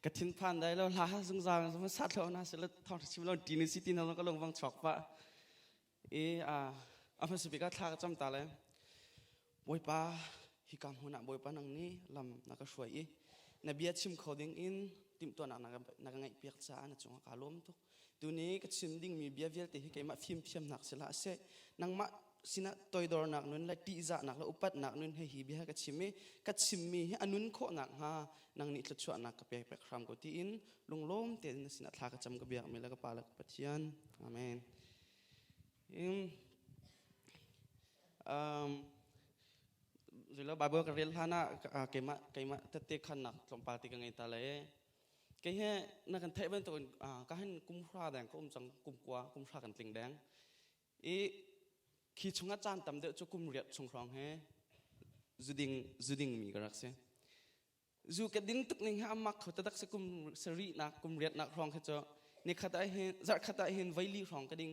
Ka thinphan dai lo hla zungzal sa thlo na sila thong chim lo ti ni si ti na ka lung vang chuak pa i a a hmasa bik ah thla ka cam ta le Bawipa hi ka hmun ah Bawipa nang nih lam na ka hruai i na bia chim kho ding in timhtuahnak na ka ngeih piak caah na cungah kaa lawm tuk. Tuni ka chim dingmi bia vialte hi keimah fimthiamnak sila a seh. Nangmah sinah toidornak nun le ṭihzahnak le upatnak nun he hi bia ka chim i ka chimmi hi a nun khawh nakhnga nang nih thluachuahnak ka pek pek hram ko tiin lunglawm tein na sinah thla ka cam ka biakmi le ka Pa le ka Pathian. Amen. Um, Zilo Bible ka rel hlan ah keimah keimah tette khannak tlawmpal ti ka ngei ta le kei he na kan theih bantukin ka hin kum hra deng ka um cang kum kua kum hra kan tling deng i khi chungah caan tam deuh cu kum riat chung hrawng he zuding zuding mi ka rak si zu ka din tuk ning hi amak kho tatak si kum sarih nak kum riat nak hrawng khi cu ni khat ah hin zarh khat ah hin voi li hrawng ka ding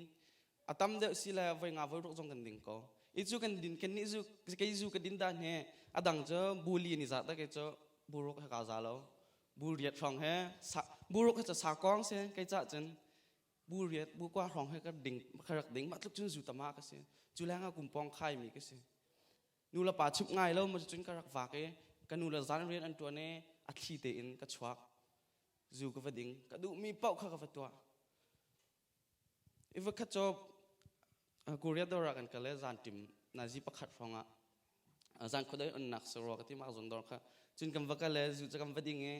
a tam deuh si le voi nga voi ruk zong kan ding ko i cu kan din kan nih zu kei zu ka din dan he a dang cu buli ni za ta ke cu buruk he ka za lo bu riat hrawng he sa buruk he cu sa kong si kei ca cun bu riat bu kwa hrawng he ka ding ka rak ding mah tluk cun zu tama ka si cu leng ah kumpong khai mi ka si nu le pa chimh ngai lo ma cun ka rak vak i ka nu le zan rian an ṭuan i a thli tein ka chuak zu ka va ding ka duhmi paoh kha ka va tuah i vakhat cu Korea dawr ah kan kal i zan ṭim nazi pakhat hrawng ah zan khuadei onnak sarua ka ti mak zon dawr kha cun kan va kal i zu cu kan va ding i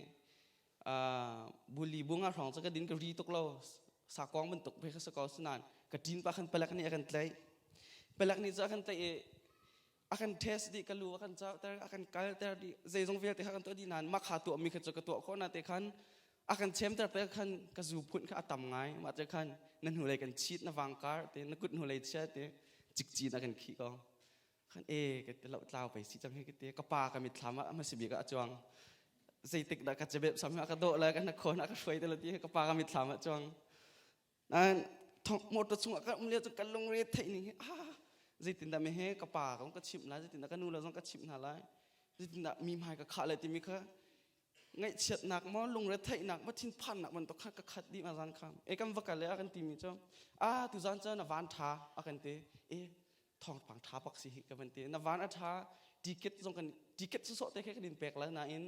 buli bunga hrawng cu ka din ka ri tuk lo sakuang bantuk pe kha si ko sinain ka ṭin pa khan palek nih a kan tlaih palek nih cu a kan tlaih i a kan test dih ka lu a kan cauhter a kan kalter dih zeizong vialte kha kan tuah dih nain mah kha tuahmi kha cu ka tuah khawh na te khan a kan chemter te khan ka zu phun kha a tam ngai mah te khan na hnulei kan chit na vangkar te na kut hnulei chia te cikcin a kan khih ko khan e ka ti lo tlau pei si cang hi ka ti ka pa ka mitthlam ah hmasa bik ah a cuang zeitik dah ka cebep sam ka dawh le ka hnakhawn ah ka hruai te lo ti ka pa ka mitthlam ah cuang nan motor chungah ka um lio cu ka lungre theih ning hi ah zeitin dah me he ka pa ka ka chimh lai zeitin dah ka nu le zong ka chimh hna lai zeitin dah mi hmai ka khah lai timi kha ngaihchiatnak maw lungretheihnak maw thinphannak bantuk kha ka khat dih ma zan kha e kan va kal e a kan timi cu a tu zan cu na van tha a kan ti e thawngpang tha bak si hi ka van ti na van a tha ticket zong kan ticket sawsawh te khe kan in pek lai nain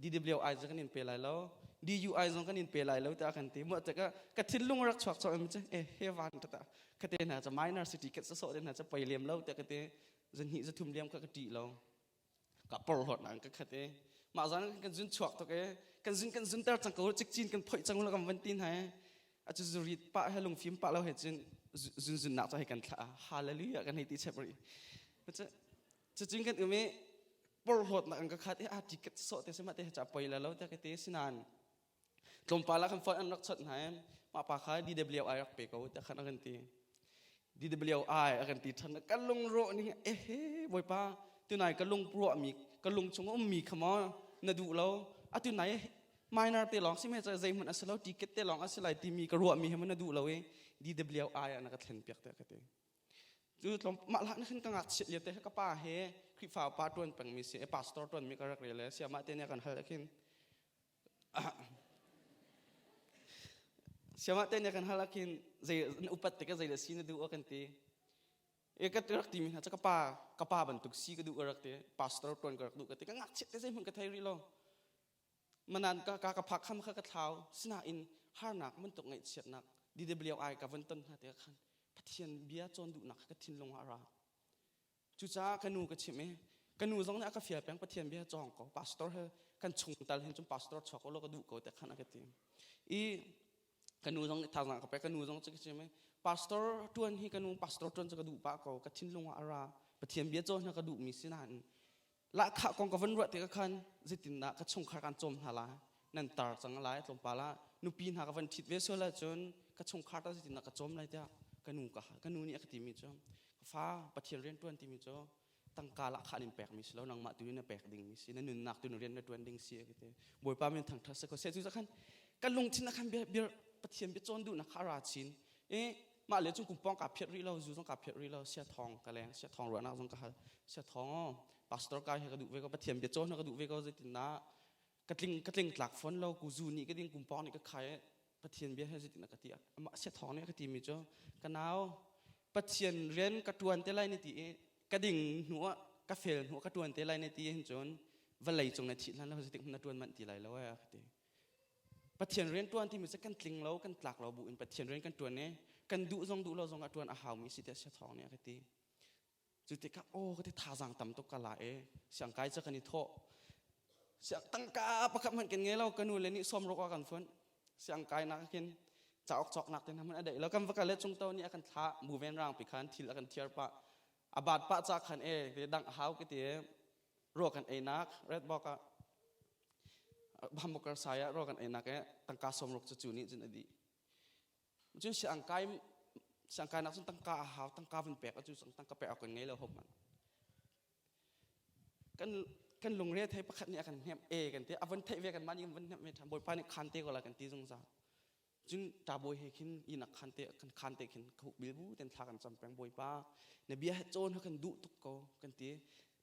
DWI zong kan in pe lai lo DUI zong kan in pe lai lo tiah kan ti mu te ka ka thinlung rak chuak chuak em che e he van ta ka te na cha minor city ticket sawsawh te na cha poi lem lo te ka te zan hi zathum liam ka ka ti lo ka porhlawt nang ka khat e mah zan kan zun chuak tuk e kan zun kan zun ter cang ko cikcin kan phoih cang lo kan van tin hai a cu zurit pa he lungfim pa lo he cun zun zun nak cu hei kan thla hallelujah kan hei ti chep ri cu cun kan um i porhlawt nak an ka khat e a ticket so te sima te cha poi la lo te ka te sinan tlawmpal ah kan phone an rak chawt hna i mah pa kha DWI rak pe ko tiah khan a kan ti DWI a kan ti ṭhan ka lungrawh ning ehe bawipa tunai ka lung ruahmi ka lung chung ummi kha maw na duh lo atu nai minor te lawng si me zeihmanh a si lo ticket te lawng a si lai timi ka ruahmi he maw na duh lo i DWI ah na ka thlen piak te ka ti Cu tlawm mah hlah na khin ka ngakchiat lio te ka pa he Khrihfa upa ṭuan pengmi si pastor ṭuanmi ka rak rel le siamah te nih a kan hal khin siamah te nih a kan hal khin zei na upat te ka zei le si na duh a kan ti e ka rak timi hna cu ka pa ka pa bantuk si ka duh ka rak ti pastor ṭuan ka rak duh ka ti ka ngakchiat te zeihmanh ka thei rih lo manan ka ka ka phak kham kha ka thlau sinain harnak bantuk ngaihchiatnak DWI ka von ton hna tikah khan Pathian bia cawn duhnak kha ka thinlung ah a ra cucaah ka nu ka chimh i ka nu zong nih a ka fial peng Pathian bia cawng ko pastor he kan chung tal hin cun pastor chuak ko law ka duh ko te khan a ka ti i ka nu zong nih thazaang ka pek ka nu zong cu ka chim i pastor tuan hi ka nu pastor tuan cu ka duh pah ko ka thinlung ah a ra Pathian bia cawn ka duhmi si nain lahkhah kong ka van ruah tikah khan zeitindah ka chungkhar kan cawm hna lai nan tar cang lai tlawmpal ah nupi hna ka van ṭhit ve sual ahcun ka chungkhar ta zeitindah ka cawm lai tiah ka nu ka ka nu nih a ka timi cu ka fa Pathian rian ṭuan timi cu tangka lahkhah in pekmi si lo nangmah tu in na pek dingmi si na nunnak tu na rian na ṭuan ding si ka ti Bawipa min thangṭhat si ko seh cu khan ka lungthin ah khan bia bia Pathian bia cawn duhnak kha a ra chin i mah le cung kum pawng kaa phiat rih lo zu zong kaa phiat rih lo sia thawng ka leng sia thawng ruahnak zong ka hal sia thawng aw pastor kai he ka duh ve ko pathian bia cawn ka duh ve ko zeitindah. Ka tling ka tling tlak fawn lo ku zu nih ka ding kum pawng nih ka khai Pathian bia he zeitin ka ti amah sia thawng nih ka ti mi cu ka nau Pathian rian ka tuan te lai ni ti i ka ding hnu ah ka fel hnu ka tuan te lai ni ti hin cun vawlei cung na thih hlan lo zeitik na tuan manh ti lai lo eh ka ti. Pathian rian tuan timi cu kan tling lo kan tlak lo bu in Pathian rian kan tuan i kan duh zong duh lo zong ah tuan a haumi si tiah sia thawng nih a ka ti. Cu tikah aw ka ti thazaang tam tuk ka la i siangkai cu kan i thawh. Siang tangka pakhat hmanh kan ngei lo ka nu le nih sawm ruk a kan funh. Siangkai nak khin cauk cawknak te hna hmanh a daih lo kan va kal le cungto nih a kan thlah muven rang pi khan thil a kan thiar pah a baat pah ca khan e dang hau ka ti ruak kan einak red box ah hamburger sai ah ruak kan einak e tangka sawm ruk cu cu nih cun a dih. Cun siangkai siangkai nak cun tangka a hau tangka van pek cu tangka pek awk kan ngei lo hom man. Kan kan lungre thei pakhat nih a kan hnem e kan ti a von theih ve kan mah nih kan von hnem ve ṭhan bawipa nih khan te ko la kan ti zungzal. Cun ṭabawi he khin inn khan te kan khan te khin ka huk bil bu ten thla kan cam peng bawipa na bia he cawn ha kan duh tuk ko kan ti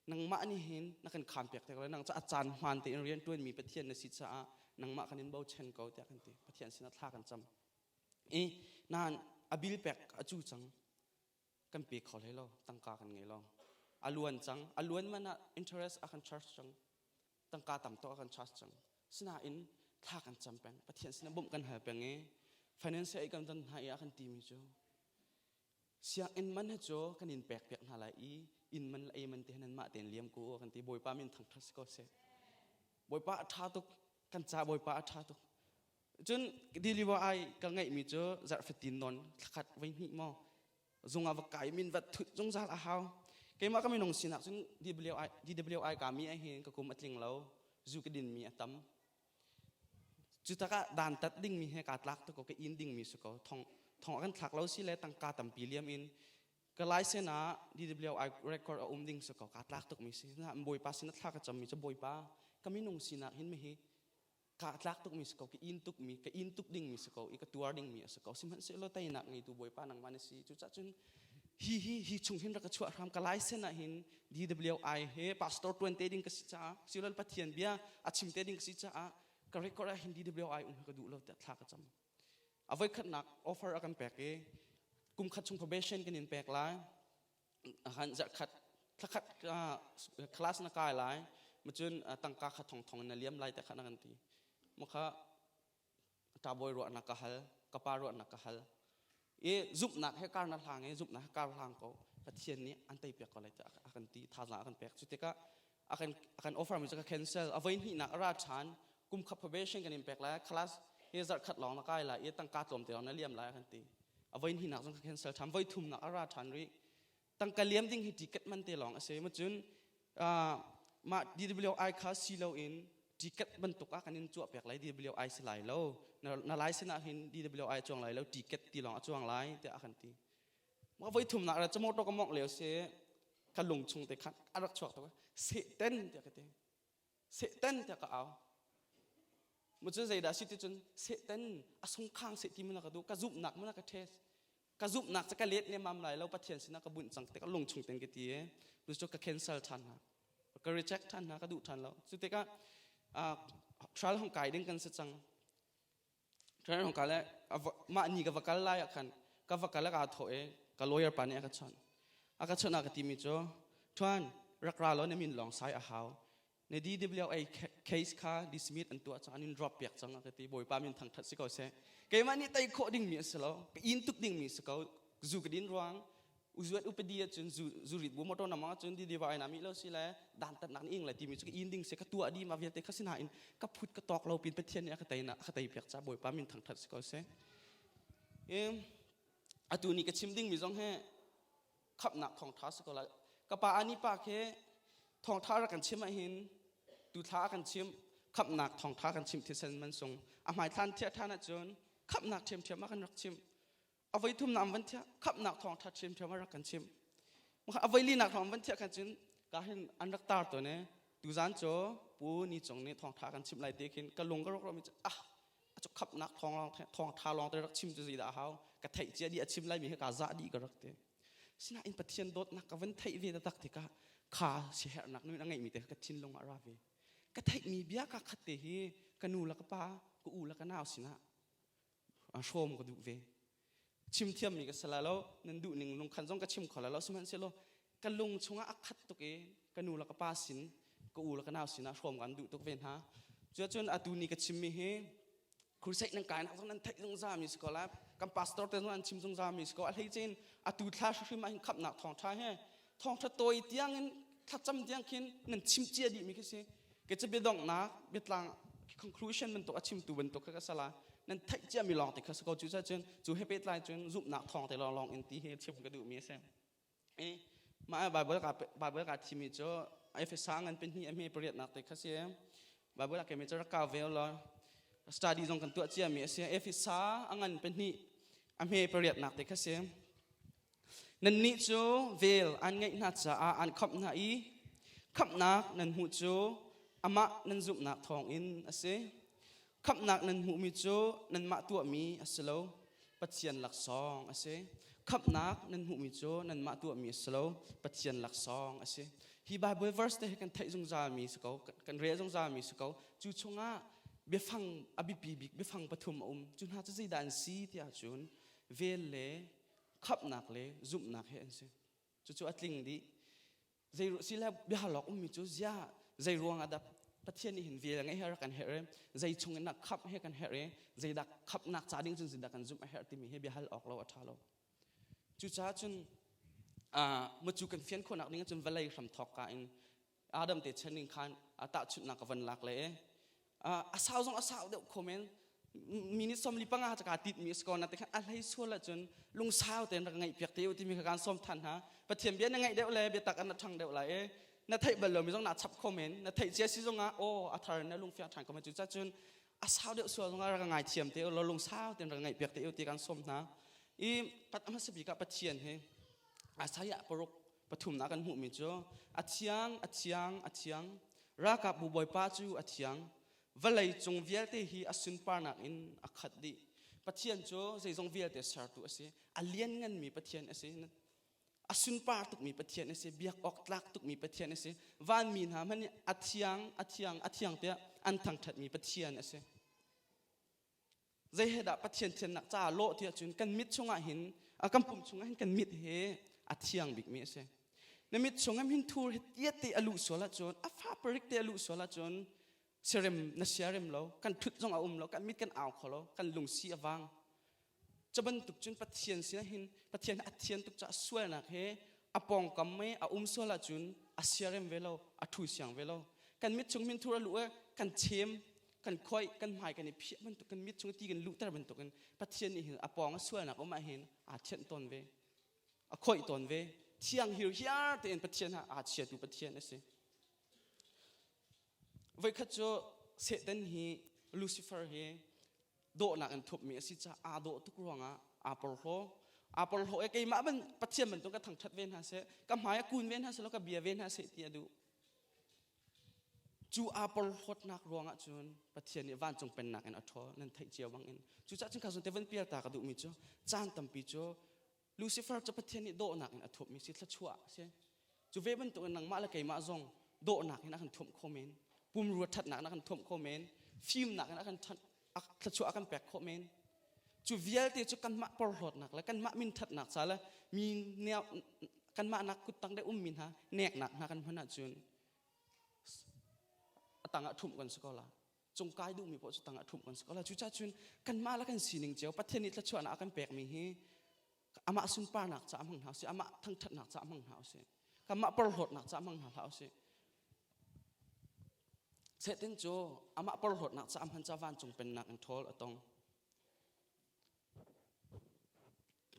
nangmah nih hin na kan khan piak te ko nang ca a caan hmaan tein rian ṭuan mi Pathian na si caah nangmah kan in bochan ko tiah kan ti Pathian sinah thla kan cam i nain a bil pek a cu cang kan pe kho hlei lo tangka kan ngei lo a luan cang a luan man ah interest a kan charge cang tangka tam tuk a kan charge cang sinain thla kan cam peng Pathian sinah bawmh kan hal peng i financial aid kan don hna i a kan timi cu sianginn man hi cu kan in pek piak hna lai i inn man le ei man te nan mah tein liam ko kan ti Bawipa min thangṭhat si ko seh Bawipa a ṭha tuk kan ca Bawipa a ṭha tuk cun DWI ka ngeihmi cu zarh fatin nawn thlakhat voi hnih maw zung ah va kai min va thut zungzal a hau keimah ka minung sinak cun DWI DWI ka mi ahhin ka kum a tling lo zu ka din mi a tam cu takah dantat dingmi he kaa tlak tuk ko ka in dingmi si ko thong thong a kan thlak lo si le tangka tampi liam in ka license ah DWI record a um ding si ko kaa tlak tuk mi si na bawipa sin a thla ka cam mi cu bawipa ka minung sinak hin mi hi kaa tlak tuk mi si ko ka in tuk mi ka in tuk ding mi si ko i ka tuar ding mi a si ko sihmanhsehlaw teinak ngeitu bawipa nangmah na si cucah cun hi hi hi chung hin rak ka chuah hram ka license ah hin DWI he pastor tuan te ding ka si caah silon Pathian bia a chim te ding ka si caah ka record ah hin DWI um hi ka duh lo tiah thla ka cam a voi khatnak offer a kan pek i kum khat chung probation kan in pek lai han zarh khat thlakhat class na kai lai macun tangka kha thong thong na liam lai te kha na kan ti makha ṭabawi ruahnak ka hal ka pa ruahnak ka hal i zumhnak he kar na hlang i zumhnak he kar hlang ko Pathian nih an tei piak ko lai tiah a kan ti thazaang a kan pek cu tikah a kan a kan offer mi cu ka cancel a voi hnihnak a ra ṭhan kum khat probation kan in pek lai class hi zarh khat lawng na kai lai i tangka tlawm te lawng na liam lai a kan ti a voi hnihnak zong ka cancel ṭhan voi thumnak a ra ṭhan rih tangka liam ding hi ticket man te lawng a si cun mah DWI kha si loin ticket bantuk ah kan in cuah piak lai DWI si lai lo na lai sinah hin DWI cuang lai lo ticket ti lawng a cuang lai tiah a kan ti ma voi thum nak ra motor ka mongh leo si ka lung chung te khan a rak chuak to sehten tiah ka ti sehten tiah ka au mu cu zeidah si ti cun sehten a sungkhang seh ti mana ka duh ka zumhnak mana ka test ka zumhnak cu ka let nemam lai lo Pathian sinah ka bunh cang tik lung chung ten ka ti i cu ka cancel ṭhan hna ka reject ṭhan hna ka duh ṭhan lo cu tikah trial hong kai ding kan si cang trial hong kai le mah ni ka va kal lai ah khan ka va kal ka thawh i ka lawyer pa nih a ka chawnh a ka chawnh ah ka timi cu ṭhuan rak ra law na min lawng sai a hau Na DWA case kha dismiss an tuah cang an in drop piak cang a ka ti Bawipa min thangthat si ko seh keimah nih tei khawh dingmi a si lo ka in tuk dingmi si ko zu ka din ruang uzuat upadi ahcun zu zu rit bu motor nama ahcun DWA na mi lo si le dan tatnak ni ing le timi cu ka in ding si ka tuah di ma vialte kha sinain ka phut ka tawk lo pin Pathian nih a ka tei na a ka tei piak ca Bawipa min thangthat si ko seh atu ni ka chim dingmi zong he khamhnak thawngṭha si ko lai ka pa ani pa khi thawngṭha rak kan chim ahhin tu thla a kan chim khamhnak thawngṭha kan chim thisen man sung a hmaithlan thiah ṭhan ahcun khamhnak ṭhiamṭhiam ah kan rak chim a voi thum nam van thiah khamhnak thawngṭha ṭhiamṭhiam ah rak kan chim a voi linak thawng van thiah khan cun ka hin an rak tar tawn e tuzan cu pu ni cung nih thawngṭha kan chim lai ti khin ka lung ka rak ruahmi cu ah a cu khamhnak thawng thawngṭha lawng te rak chim cu zeidah a hau ka theih cia dih a chim lai mi hi ka zah dih ka rak ti sinain Pathian dawtnak ka van theih ve taktak tikah kha siaherhnak nun a ngeihmi te ka thinlung ah ra ve. Ka theihmi bia ka khat te hi ka nu le ka pa, ka u le ka nau sinah hrawm ka duh ve. Chim thiammi ka si lai lo, nan duh ning lungkhan zong ka chim kho lai lo, sihmanhsehlaw ka lung chungah a khat tuk i ka nu le ka pa sin, ka u le ka nau sinah hrawm kan duh tuk ve hna. Cuacun atu ni ka chimmi hi crusade nan kai nak zong nan theih zungzal mi si ko lai kan pastor te zong an chim zungzal mi si ko a hlei cin atu thla hrim ah hin khamnak thawngtha he thawngtha tawi tiang in thlacam tiang khin nan chim cia dih mi khi si ke cu biadonghnak biatlang conclusion bantuk a chimtu bantuk kha ka sala nan theih cia mi lawng te kha si ko cu cun cu he pehtlai cun zumhnak thawng te lawng lawng in ti hi chim ka duh mi a si i mah Bible ka Bible ka thimi cu Efesa ngan pahnih a hme pariatnak te kha si Bible ah kemi cu rak kau ve law study zong kan tuah cia mi a si Efesa a ngan pahnih a hme pariatnak te kha si nannih cu vel an ngeih hna caah an khamh hna i khamhnak nan hmuh cu amah nan zumhnak thawngin a si Khamhnak nan hmuhmi cu nanmah tuahmi a si lo, Pathian laksawng a si. Khamhnak nan hmuhmi cu nanmah tuahmi a si lo, Pathian laksawng a si. Hi Bible verse te hi kan theih zungzalmi si ko, kan rel zungzalmi si ko. Cu chungah biafang a biapi bik biafang pathum a um. Cu hna cu zeidah an si tiah cun vel le khamhnak le zumhnak he an si. Cucu a tling dih. Zei sile biahalawk ummi cu ziah zei ruang ah dah Pathian nih hin vel ngeih he rak kan herh i zei chung in dah khamh he kan herh i zeidah khamhnak ca ding cun zeidah kan zumh a herh timi hi biahal awk lo a ṭha lo. Cucaah cun mucu kan fian khawhnak ding cun vawlei hram thawk ka in Adam te chan in khan tahchunhnak ka van lak le a sau zong a sau deuh kho men minute 45 ca tit mi si ko na te khan a hlei sual ahcun lungsau tein rak ngaih piak te u timi kha kan sawm than hna pathian bia na ngaih deuh le biatak an na ṭhang deuh lai i na theih bal lomi zong na chap kho men na theih cia si zongah aw a thar na lungfiang ṭhan ko men cu cun a sau deuh sual zongah rak ngai thiam te u law lungsau tein rak ngaih piak te u ti kan sawm hna i pat hmasa bik ah pathian hi Isaiah paruk pathumnak kan hmuhmi cu a thiang a thiang a thiang ralkapbu bawipa cu a thiang vawlei cung vialte hi a sunparnak in a khat dih pathian cu zeizong vialte sertu a si a liannganmi pathian a si a sunpar tukmi pathian a si biak awk tlak tukmi pathian a si vanmi hna hmanh nih a thiang a thiang a thiang tiah an thangṭhatmi pathian a si Zei he dah Pathian thiannak caah lawh ti ahcun kan mit chungah hin kan pum chungah hin kan mit hi a thiang bikmi a si. Na mit chungah hin thur hi tiat te a luh sual ahcun a fa parik te a luh sual ahcun siarem na siarem lo kan thut zong a um lo kan mit kan au kho lo kan lungsi a vang cu bantuk cun Pathian sinah hin Pathian a thian tuk caah sualnak he a pawngkam i a um sual ahcun a siarem ve lo a thu siang ve lo kan mit chung min thur a luh i kan chem kan khoi kan hmai kan i phiah bantuk kan mit chung ti kan luhter bantukin Pathian nih hin a pawng a sualnak um ah hin aa thianh tawn ve a khoih tawn ve thiang hirhiar tein Pathian ha aa chiatu Pathian a si voikhat cu Satan hi Lucifer hi dawhnak in thupmi a si caah aa dawh tuk ruangah aa porhlaw aa porhlaw i keimah ban Pathian bantuk ka thangṭhat ve hna seh ka hmai a kun ve hna seh law ka bia ve hna seh ti a duh Cu aa porhlawtnak ruangah cun Pathian nih vancung pennak in a ṭhawl nan theih cio bangin. Cucaah cun kha zawn te van pial ta ka duhmi cu caan tampi cu Lucifer cu Pathian nih dawhnak in a thuapmi si thluachuah a si. Cu ve bantukin nangmah le keimah zong dawhnak in a kan thuamh kho men, pumrua ṭhatnak in a kan thuamh kho men, fimnak in a kan thluachuah a kan pek khawh men. Cu vialte cu kanmah porhlawtnak le kanmah min ṭhatnak ca le mi kanmah nak kuttang deuh ummi hna neknak hna kan hman ahcun a tangah ṭhumh kan si ko la cungkai duhmi paoh cu tangah ṭhumh kan si ko la cucaah cun kanmah le kan sining cio Pathian nih thluachuahnak a kan pekmi hi amah sunparnak caah hmang hna usih amah thangṭhatnak caah hmang hna usih kanmah porhlawtnak caah hmang hna hlah usih Satan cu amah porhlawtnak caah hman ca vancung pennak in ṭhawl a tong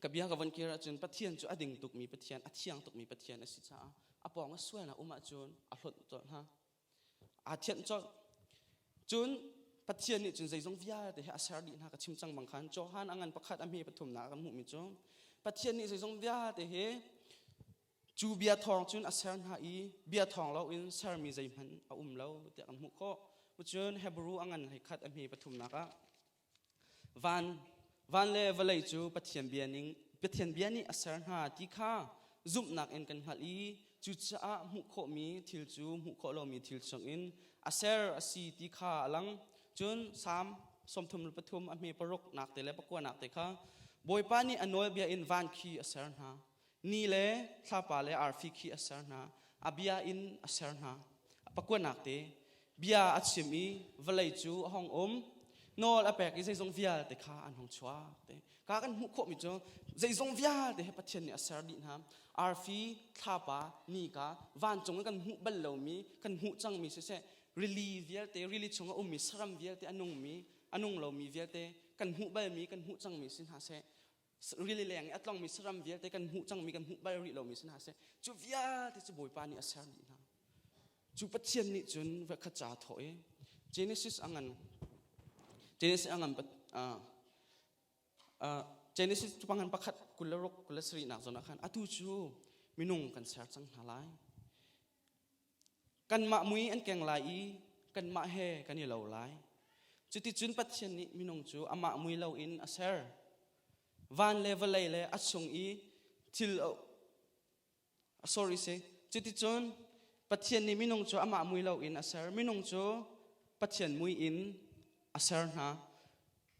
Ka bia ka von kir ahcun Pathian cu a ding tukmi Pathian, a thiang tukmi Pathian a si caah a pawng a sualnak um ahcun a hlonh colh hna. Aa thianh colh. Cun Pathian nih cun zeizong vialte hi a ser dih hna ka chim cang bang khan Johan a ngan pakhat a hme pathumnak kan hmuhmi cu Pathian nih zeizong vialte hi cu bia thawng cun a ser hna i bia thawng loin sermi zeihmanh a um lo tiah kan hmuh khawh. Cun Hebrew a ngan hlei khat a hme pathumnak ah Van, van le vawlei cu Pathian bia ning Pathian bia nih a ser hna ti kha zumhnak in kan hngalh i cucaah hmuh khawhmi thil cu hmuh khawh lomi thil chungin a ser a si ti kha a lang. Cun Salm 33 a hme paruk nak te le pakua nak te kha Bawipa nih a nawlbia in van khi a ser hna. Ni le thlapa le arfi khi a ser hna. A bia in a ser hna. Pakuanak te bia a chim i vawlei cu a hong um. Nawl a pek i zeizong vialte kha an hong chuak te. Ka kan hmuh khawhmi cu zeizong vialte he Pathian nih a ser dih hna. Arfi, thlapa, nika, vancung in kan hmuh bal lomi, kan hmuh cangmi siseh, rili vialte, rili chung a ummi saram vialte, a nungmi, a nung lomi vialte, kan hmuh balmi, kan hmuh cangmi si hna seh, rili leng i a tlongmi saram vialte kan hmuh cangmi, kan hmuh bal rih lomi si hna seh, cu vialte cu Bawipa nih a ser dih hna. Cu Pathian nih cun voikhat ca thawh i Genesis a ngan Genesis a ngan Genesis cu pangan pakhat 26 27 nak zawn ah khan atu cu minung kan ser cang hna lai. Kanmah mui an keng lai i kanmah he kan i lo lai. Cuticun Pathian nih minung cu amah mui loin a ser. Van le vawlei le a chung i thil sorry si. Cuticun Pathian nih minung cu amah mui loin a ser. Minung cu Pathian mui in a ser hna.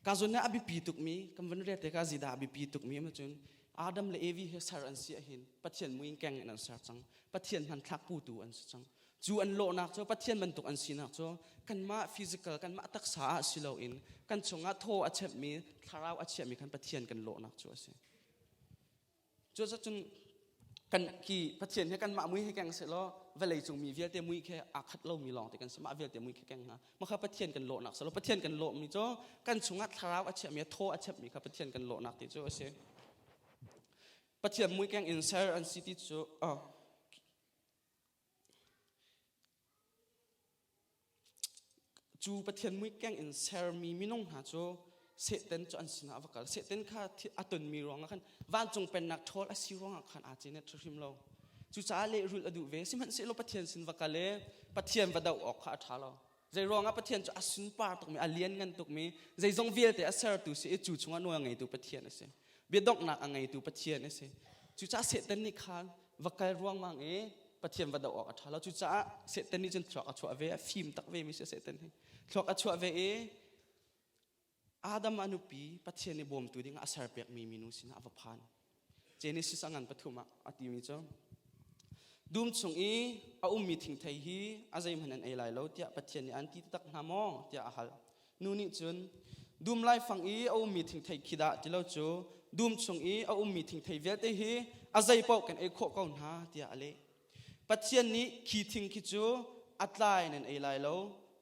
Ka zun a biapi tukmi, kan van rel te ka zidah a biapi tukmi ama cun Adam le Evi he ser an si ahhin Pathian mui in keng in an ser cang. Pathian hmanthlak putu an si cang. Cu an lawhnak cu Pathian bantuk an sinak cu kanmah physical, kanmah taksa ah si loin kan chungah thaw a chepmi, thlarau a chiahmi khan Pathian kan lawhnak cu a si. Cucun kan ki Pathian he kanmah mui he keng sehlaw vawlei cung mi vialte mui khi aa khat lomi lawng te kan si mah vialte mui khi keng hna mah kha Pathian kan lawhnak selaw Pathian kan lawhmi cu kan chungah thlarau a chiahmi thaw a chiahmi kha Pathian kan lawhnak ti cu a si Pathian mui keng in ser an si ti cu Cu Pathian muikeng in sermi minung hna cu Satan cu an sinah a va kal. Satan kha a tonmi ruangah khan vancung pennak ṭhawl a si ruangah khan aa cenet hrimhrim lo. Cucaah lehrulh a duh ve. Sihmanhsehlaw Pathian sin va kal i Pathian va doh awk kha a ṭha lo. Zei ruangah Pathian cu a sunpar tukmi, a lianngan tukmi, zeizong vialte a sertu si i cu chungah nawl a ngeitu Pathian a si. Biadonghnak a ngeitu Pathian a si. Cucaah Satan nih khan va kal ruangmang i Pathian va doh awk a ṭha lo. Cucaah Satan nih cun thluak a chuah ve, a fim tak ve mi si Satan hi. Thluak a chuah ve i Adam a nupi Pathian nih bawmtu ding ah a serpiakmi minu sinah a va phan. Genesis a ngan pathum ah a timi cu dum chung i a ummi thingthei hi a zeihmanh an ei lai lo tiah Pathian nih an ti tak hna maw tiah a hal. Nu nih cun dum laifang i a ummi thingthei khi dah ti lo cu dum chung i a ummi thingthei vialte hi a zei paoh kan ei khawh ko hna tiah a leh. Pathian nih khi thing khi cu a tlai nan ei lai lo,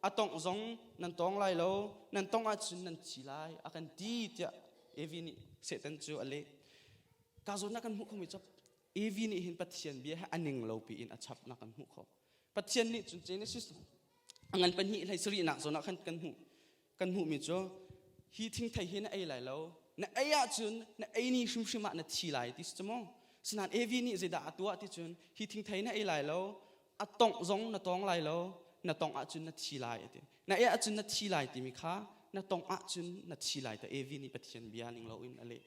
a tongh zong nan tawng lai lo, nan tongh ahcun nan thi lai a kan ti tiah Evi nih Satan cu a leh. Ka zawn ah kan hmuh khomi cu Evi nih hin Pathian bia he a ning lo piin a chapnak kan hmuh khawh. Pathian nih cun Genesis a ngan pahnih hlei sarihnak zawn ah khan kan hmuh kan hmuhmi cu hi thingthei hi na ei lai lo na ei ahcun na ei ni hrimhrim ah na thi lai ti si cu mu sinain Evi nih zeidah a tuah ti cun hi thingthei na ei lai lo a tongh zong na tong lai lo na tongh ahcun na thi lai a ti na ei ahcun na thi lai timi kha na tongh ahcun na thi lai ta Evi nih Pathian bia ning loin a leh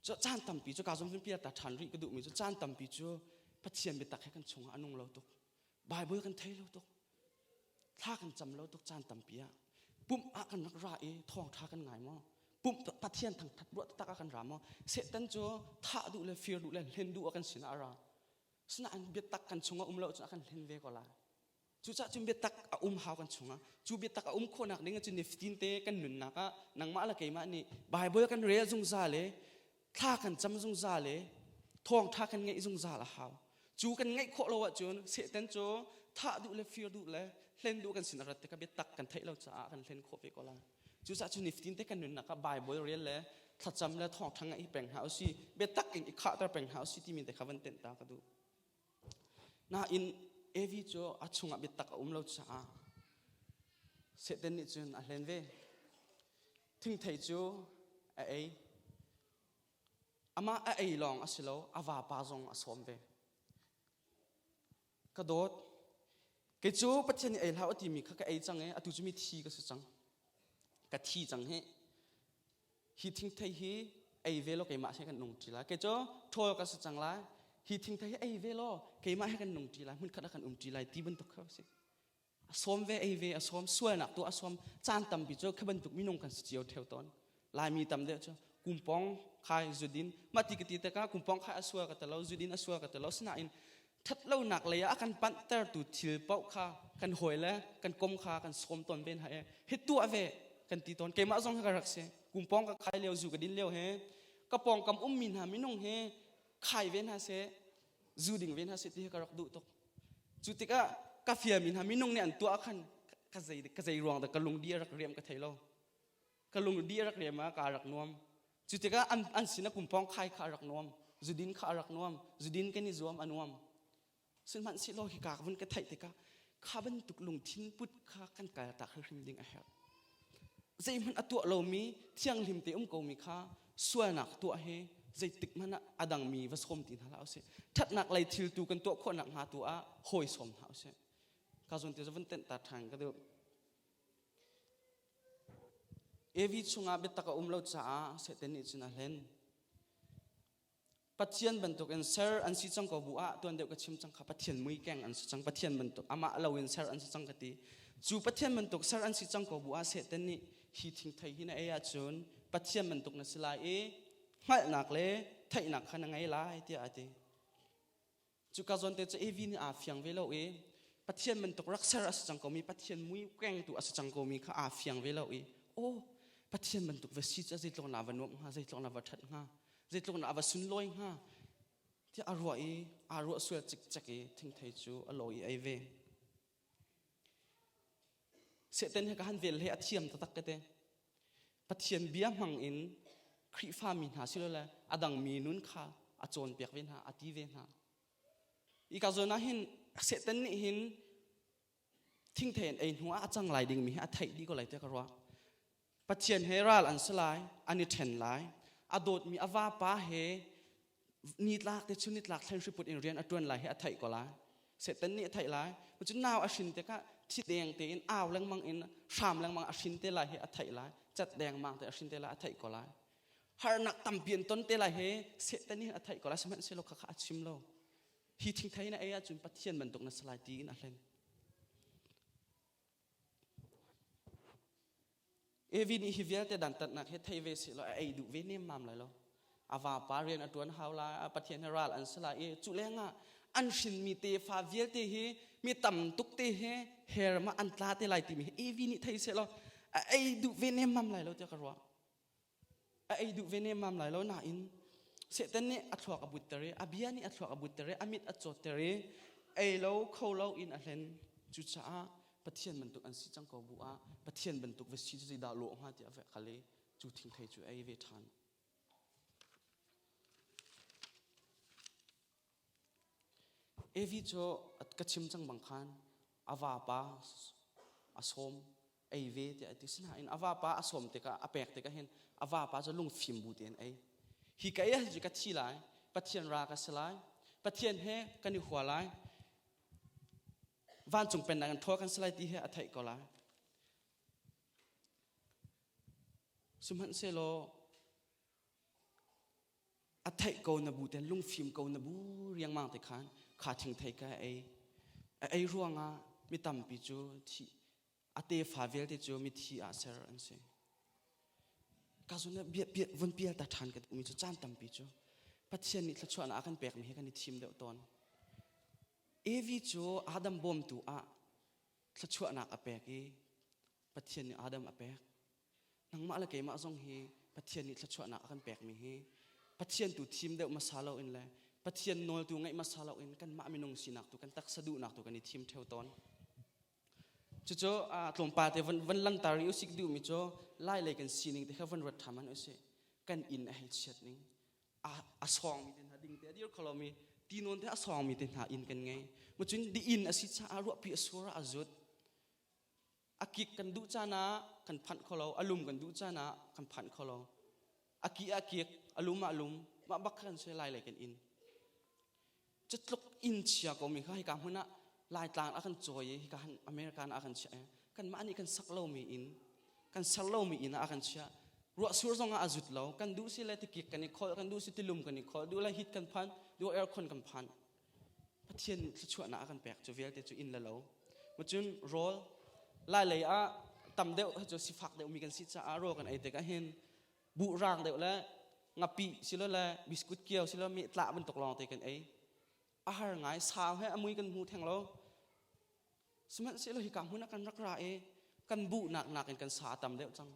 cu caan tampi cu ka zong pia ta ṭhan rih ka duhmi cu caan tampi cu Pathian biatak he kan chungah a nung lo tuk Bible kan thei lo tuk thla kan cam lo tuk caan tampi ah pumh ah kan rak ra i thawngṭha kan ngai maw pumh Pathian thangṭhat ruah taktak ah kan ra maw Satan cu thah duh le fir duh le hlen duh ah kan sinah a ra sinain biatak kan chungah um lo cun a kan hlen ve ko lai Cucaah cun biatak a um hau kan chungah. Cu biatak a um khawhnak ding cun nifatin te kan nunnak ah nangmah le keimah nih Bible kan rel zungzal i thla kan cam zungzal i thawngṭha kan ngeih zungzal a hau. Cu kan ngeih khawh lo ahcun Satan cu thah duh le fir duh le hlen duh kan sin a rat tikah biatak kan theih lo caah kan hlen khawh ve ko lai. Cucaah cun nifatin te kan nunnak ah Bible rel le thlacam le thawngṭha ngeih peng hna usih, biatak in i khahter peng hna usih timi te kha van tenh ta ka duh. Nain Evi cu a chungah biatak a um lo caah Satan nih cun a hlen ve. Thingthei cu a ei. Amah a ei lawng a si lo, a vapa zong a sawm ve. Ka dawt, kei cu Pathian nih ei hlah a timi kha ka ei cang i atu cu mi thi ka si cang. Ka thi cang hi. Hi thingthei hi ei ve law keimah he kan nung ṭi lai. Kei cu ṭhawl ka si cang lai. Hi thingthei hi ei ve law keimah he kan nung ṭi lai. Hmunkhat ah kan um ṭi lai ti bantuk kha a si. A sawm ve ei ve a sawm sualnak tu a sawm caan tampi cu khi bantuk minung kan si cio theo tawn. Laimi tam deuh cu kumpong khai zudin mah ti ka ti tikah kumpong khai a sual ka ti lo zudin a sual ka ti lo sinain that lonak lei ah a kan panhtertu thil paoh kha kan hawi le kan kom kha kan sawm tawn ve hna i hi tuah ve kan ti tawn keimah zong hi ka rak si kumpong ka khai lio zu ka din lio he ka pawngkam ummi hna minung he khai ve hna seh zu ding ve hna seh ti hi ka rak duh tuk cu tikah ka fiami hna minung nih an tuah khan ka zei ka zei ruang dah ka lung di a rak riam ka thei lo ka lung di a rak riam ah ka rak nuam cu tikah an an sin a kumpong khai kha a rak nuam zudin kha a rak nuam zudin kan i zuam a nuam sihmanhsehlaw hi ka vun ka theih tikah kha bantuk lungthin put kha kan kal tak hrim ding a herh zeihmanh a tuah lomi thianghlim te um komi kha sualnak tuah hi zeitik hmanh ah a dangmi va sawm ti hna hlah usih ṭhatnak lei thil tu kan tuah khawhnak hnga tu ah hawi sawm hna usih ka zawn te vun tenh ta ṭhan ka duh Evi chungah biatak a um lo caah Satan nih cun a hlen. Pathian bantukin ser an si cang ko bu ah tuan deuh ka chim cang kha Pathian mui keng an si cang Pathian bantuk amah lo in ser an si cang ka ti. Cu Pathian bantuk ser an si cang ko bu ah Satan nih hi thingthei hi na ei ahcun Pathian bantuk na si lai i hngalhnak le theihnak kha na ngei lai tiah a ti. Cuka zawn te cu Evi nih aa fiang ve lo i Pathian bantuk rak ser a si cang komi Pathian mui kengtu a si cang komi kha aa fiang ve lo i aw Pathian bantuk va si cu zeitluk na va nuamh hnga zeitluk na va ṭhat hnga zeitluk na va sunlawi hnga tiah a ruah i aa ruah sual cikcek i thingthei cu a lawi i ei ve. Satan he ka han vel he a thiam taktak ka te. Pathian bia hmang in Khrihfa mi hna silole a dang mi nun kha a cawnpiak ve hna, a ti ve hna. I ka zawn ah hin Satan nih hin thingthei an ei hnu ah a cang lai dingmi hi a theih dih ko lai tiah ka ruah. Pathian he ral an si lai, an i ṭhen lai. A dawtmi a vapa he nitlak te chun nitlak thlen hriput in rian a ṭuan lai hi a theih ko lai. Satan nih a theih lai. Cun nau a hrin tikah thi deng tein au lengmang in hram lengmang a hrin te lai hi a theih lai. Cat dengmang te a hrin te lai a theih ko lai. Harnak tampi an ton te lai hi Satan nih a theih ko lai. Sihmanhsehlaw khakha a chim lo. Hi thingthei na ei ahcun Pathian bantuk na si lai tiin a hlen. Evi nih hi vialte dantatnak hi thei ve seh law a ei duh ve nemmam lai lo. A vapa rian a ṭuan hau lai, a Pathian he ral an si lai i cu lengah an hrinmi tefa vialte hi mi tam tuk te he her ma an tla te lai timi hi Evi nih thei seh law a ei duh ve nemmam lai lo tiah ka ruah. A ei duh ve nemmam lai lo nain Satan nih a thluak a butter i a bia nih a thluak a butter i a mit a cawtter i ei lo kho lo in a hlen. Cucaah Pathian bantuk an si cang ko bu ah Pathian bantuk va si cu zeidah lawh hnga tiah a kal i cu thingthei cu ei ve ṭhan. Evi cu ka chim cang bang khan a vapa a sawm ei ve tiah a ti. Sinain a vapa a sawm tikah a pek tikah hin a vapa cu lungfim bu tein ei. Hi ka ei ahcun ka thi lai, Pathian ra ka si lai, Pathian he kan i hua lai, vancung pennak in ṭhawl kan si lai ti hi a theih ko lai. Sihmanhsehlaw a theih ko na bu ten lungfim ko na bu riangmang te khan kha thingthei ka ei a ei ruangah mi tampi cu thi a tefa vialte cu mithi ah ser an si ka zun bia bia vun pial ta ṭhan ka mi cu caan tampi cu Pathian nih thluachuahnak a kan pekmi hi kan i thim deuh tawn Evi cu Adam bawmtu ah thluachuahnak a pek i Pathian nih Adam a pek nangmah le keimah zong hi Pathian nih thluachuahnak a kan pekmi hi Pathian tu thim deuh hmasa loin le Pathian nawl tu ngaih hmasa loin kanmah minung sinak tu kan taksa duhnak tu kan i thim theo tawn. Cucu tlawmpal te van, van lantar i usik duhmi cu lai lei kan sining te kha van ruat ṭhan usih. Kan inn a hei chiat ning. A sawngmi te hna ding te a dir kho lomi ti nawn te a sawngmi te hna inn kan ngei. Macun di inn a si caah ruahpi a sur ah a zut. A kik kan duh caan ah kan phanh kho lo, a lum kan duh caan ah kan phanh kho lo. A ki ah kik, a lum ah lum, mah bak khan si lai lei kan inn. Cutluk inn chia ko mi kha hika hmun ah Laitlang a kan cawi i hika han America ah a kan chiah i kanmah nih kan sak lomi inn, kan ser lomi inn ah a kan chiah. Ruahsur zong ah a zut lo. Kan duh si le tikik kan i kholh, kan duh si tilum kan i kholh, duh le heat kan phan, duh aircon kan phan. Pathian nih thluachuahnak a kan pek cu vialte cu inn le lo. Cun rawl lai lei ah tam deuh cu sifak deuh mi kan si caah rawl kan ei tikah hin buh rang deuh le ngapih silole biskut kio silole meh tlah bantuk lawng te kan ei. A har ngai sau he a mui kan hmu theng lo. Sihmanhsehlaw hika hmun ah kan rak ra i kan buhnak nakin kan sa a tam deuh cang.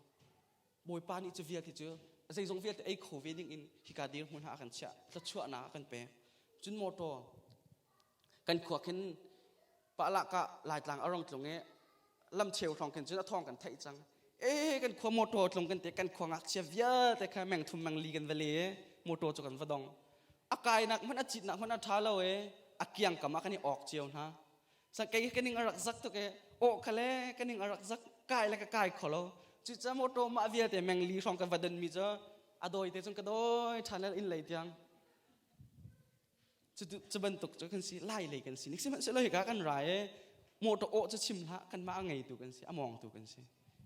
Bawipa nih cu vialte cu zeizong vialte ei kho ve ding in hika dirhmun ah a kan chiah, thluachuahnak a kan pek. Cun motor kan khua khin pahlahkah Laitlang a rong tlung i lamcheu hrawng khin cun a thawng kan theih cang. E kan khua motor tlung kan ti kan khua ngakchia vialte kha meng thum meng li kan va le i motor cu kan va dong. A kainak hmanh a citnak hmanh a ṭha lo i a kiangkam ah kan i awk cio hna. Sa kei ka ning a rak zak tuk e aw kha le ka ning a rak zak kai le ka kai kho lo cuca motor mah vialte meng li hrawng ka va don mi cu a dawi te cun ka dawi ṭhan le inn lei tiang cu bantuk cu kan si lai lei kan si nik sihmanhsehlaw hika kan ra e motor aw cu chim hlah kanmah a ngeitu kan si a mawngtu kan si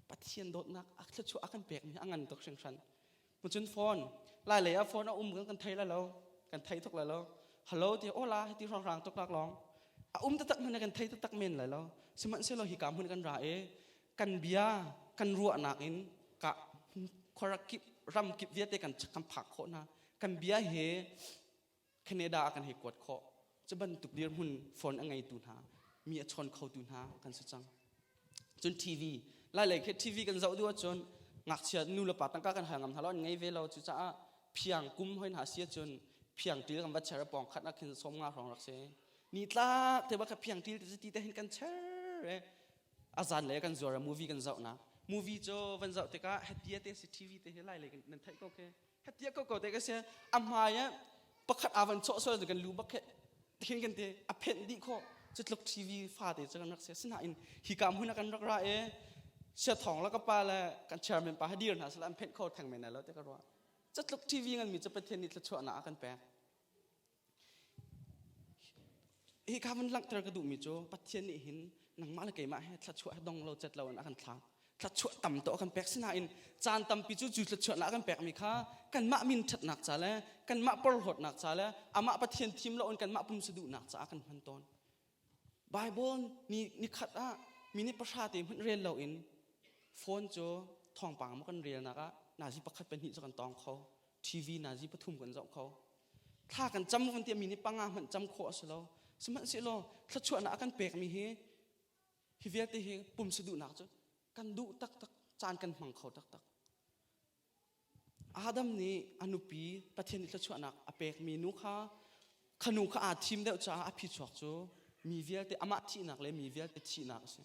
Pathian dawtnak a thluachuah a kan pek mi a ngan tuk hringhran Cun phone lai lei ah phone a um kan kan thei la lo kan thei tuk la lo hello ti ola ti rang rang tuk lak long a um taktak hmanh kan thei taktak men lai lo sihmanhsehlaw hi ka hmun kan ra i kan bia kan ruahnak in ka khuarak kip ram kip vialte kan kan phak khawh hna kan bia he Canada ah kan hei kuat khawh. Cu bantuk dirhmun phone a ngeitu hna, mi a chawn khotu hna kan si cang. Cun TV, lai lei khi TV kan zoh duh ahcun ngakchia nu le pa tangka kan hal ngam hna lo, an ngei ve lo. Cucaah phiang kum hoi hna si ahcun phiang ṭil kan va cher pawng khat ah khin 50 hrawng rak si. Ni tlak te bak phiang ṭil te ti te hin kan cher e. A zan le kan zuar movie kan zoh na. Movie cu van zoh tikah hetia te si TV te hi lai lei nan theih ko ke. Hetia ko ko te ka si a hmai ah pakhat aa van chawh sual kan lu bak he hin kan te a phenh dih khawh cu tluk TV fate cu kan rak si sinain hi ka hmun ah kan rak ra e sia thong la ka pa le kan chairman pa ha dir hna sala an phenh kho theng men lo te ka ruah cu tluk TV ngan mi cu Pathian nih thluachuahnak a kan pek Hi ka van langhter ka duhmi cu Pathian nih hin nangmah le keimah he thluachuah he dong lo cet lo in a kan thlak. Thluachuah tam to a kan pek sinain caan tampi cu cu thluachuahnak a kan pekmi kha kanmah min ṭhatnak ca le kanmah porhlawtnak ca le amah Pathian thim lo in kanmah pumsa duhnak caah kan hman tawn. Bible ni nikhat ah minute pahra te hmanh rel loin phone cu thawngpang maw kan relnak ah nazi pakhat pahnih cu kan tawng kho. TV nazi pathum kan zoh kho. Thla kan cam kan ti mi nih panga hmanh cam khawh a si lo. Sihmanhsehlaw thluachuahnak a kan pekmi hi hi vialte hi pumsa duhnak cu kan duh taktak caan kan hmang kho taktak. Adam nih a nupi Pathian nih thluachuahnak a pekmi nu kha khanu kha aa thim deuh caah a phichuak cu mi vialte amah thihnak le mi vialte thihnak a si.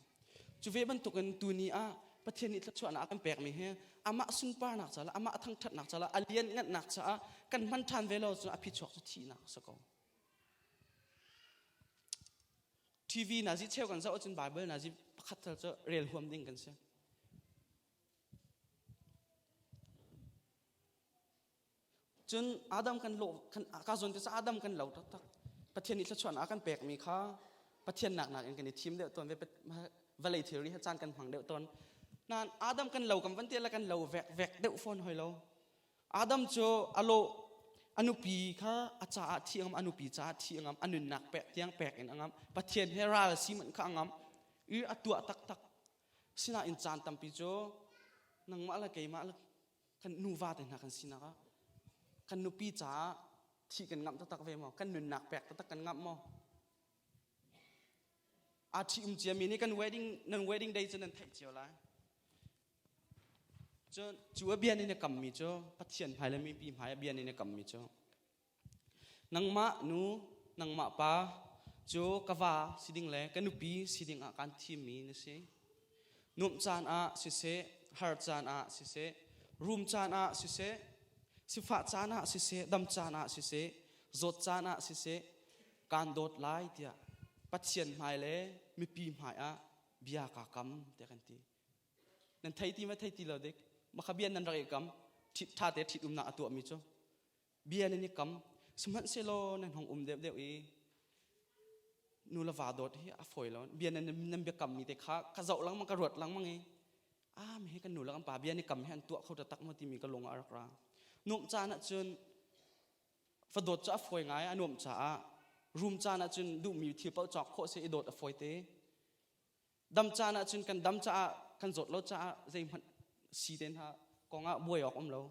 Cu ve bantukin tuni ah Pathian nih thluachuahnak a kan pekmi hi amah sunparnak caah amah thangṭhatnak caah a lianhngannak caah kan hman ṭhan ve lo cun a phichuak cu thihnak a si ko. TV nazi cheu kan zoh ahcun Bible nazi pakhat tal cu rel huam ding kan si. Cun Adam kan lo kan ka zawn te Adam kan lo taktak. Pathian nih thluachuahnak a kan pekmi kha Pathian nak nakin kan i thim deuh tawn ve vawlei thilri he caan kan hmang deuh tawn. Nain Adam kan lo kan van ti le kan lo vek vek deuh fawn hoi lo. Adam cu a lo a nupi kha a caah thi angam a nupi caah thi angam a nunnak pek tiang pek in angam Pathian he ral si manh kha angam i a tuah taktak sinain caan tampi cu nangmah le keimah le kan nuva te hna kan sinak ah kan nupi caah thih kan ngamh taktak ve maw kan nunnak pek taktak kan ngamh maw aa ṭhi um ciami nih kan wedding nan wedding day cu nan theih cio lai cun cu a bia nih na kammi cu Pathian hmai le mipi hmai a bia nih na kammi cu nangmah nu nangmah pa cu ka va si ding le ka nupi si ding ah kaan thimmi na si Nuamh caan ah siseh, har caan ah siseh, rum caan ah siseh, sifah caan ah siseh, dam caan ah siseh, zawt caan ah siseh, kaan dawt lai tiah Pathian hmai le mipi hmai ah bia kaa kam tiah kan ti. Nan thei ti ma thei ti lo dik? Makha bia nan rak i kam. Ṭhit ṭha te ṭhit umnak a tuahmi cu bia nan i kam. Sihmanhsehlaw nan hong um deuhdeuh i nu le va dawt hi a fawi lo bia nan nan biakam mi te kha ka zoh lengmang ka ruat lengmang i a mi hi kan nu le kan pa bia ni kam hi an tuah kho taktak maw timi ka lung ah a rak ra nuamh caan ah cun fa dawt cu a fawi ngai a nuamh caah rum caan ah cun duhmi thil paoh cawk khawh si i dawt a fawi te. Dam caan ahcun kan dam caah kan zawt lo caah zeihmanh si te hna kong ah buai awk um lo.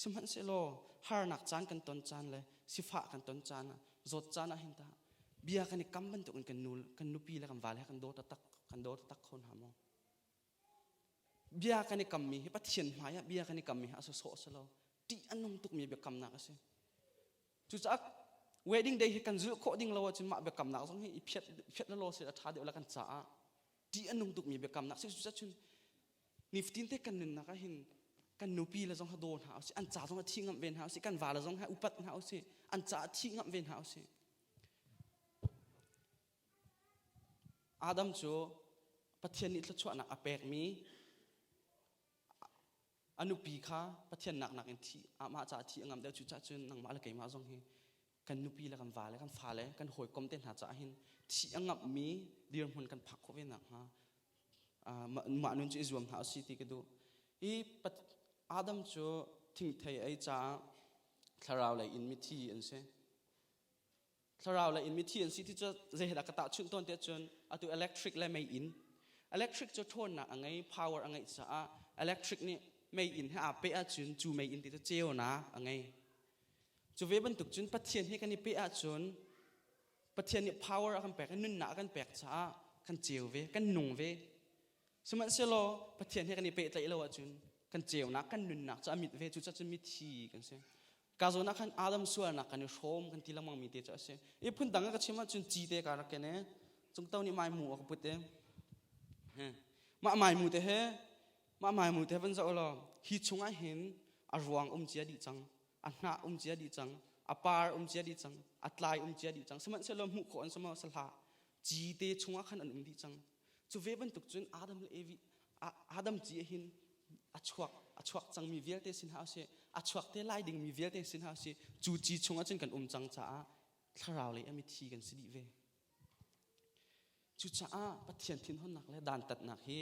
Sihmanhsehlaw harnak caan kan ton caan le sifah kan ton caan ah zawt caan ah hin tah bia kan i kam bantuk in kan nu kan nupi le kan vale he kan daw taktak kan daw taktak kho hna maw? Bia kan i kammi hi Pathian hmai ah bia kan i kammi hi a sawsawh a si lo. Ṭih a nung tukmi biakamnak a si. Cucaah wedding day hi kan zulh khawh ding lo ahcun mah biakamnak zong hi i phiat phiat law se a ṭha deuh la kan caah ṭih a nung tukmi biakamnak si. Cucaah cun nifatin te kan nunnak ah hin kan nupi le zong ha daw hna usih, an ca zong ah thi ngamh ve hna usih, kan va le zong ha upat hna usih, an caah thi ngamh ve hna usih. Adam cu Pathian nih thluachuahnak a pekmi a nupi kha Pathian nak nakin thi amah caah thi a ngam deuh. Cucaah cun nangmah le keimah zong hi kan nupi le kan va le kan fale kan hawikom te hna caah hin thi a ngamhmi dirhmun kan phak khawh ve nakhnga mah nun cu i zuam hna usih ti ka duh. Hi Adam cu thingthei ei caah thlarau lei in mithi an si. Thlarau lei in mithi an si ti cu zei he dah ka tahchunh tawn tiah cun atu electric le mei inn. Electric cu ṭhawnnak a ngei, power a ngeih caah electric nih mei inn he aa peh ahcun cu mei inn ti cu ceunak a ngei. Cu ve bantuk cun Pathian he kan i peh ahcun Pathian nih power a kan pek i nunnak a kan pek caah kan ceu ve, kan nung ve. Sihmanhsehlaw Pathian he kan i pehtlaih lo ahcun kan ceunak, kan nunnak cu a mit ve. Cucaah cun mithi kan si. Ka zawn ah khan Adam sualnak kan i hrawm kan ti lengmang mi te cu a si. I phun dang ah ka chim ahcun ci te ka rak ken i cungto nih maimu a ka put i mah maimu te he mah maimu te van zoh law hi chungah hin a ruang um cia dih cang, a hnah um cia dih cang, a par um cia dih cang, a tlai um cia dih cang. Sihmanhsehlaw hmuh khawh an si maw? Sahlah. Ci te chungah khan an um dih cang. Cu ve bantuk cun Adam le Evi Adam ci hin a chuak a chuak cangmi vialte sin hna usih, a chuak te lai dingmi vialte sin hna usih, cu ci chungah cun kan um cang caah thlarau lei a mithi kan si dih ve. Cucaah Pathian thinhunnak le dantatnak hi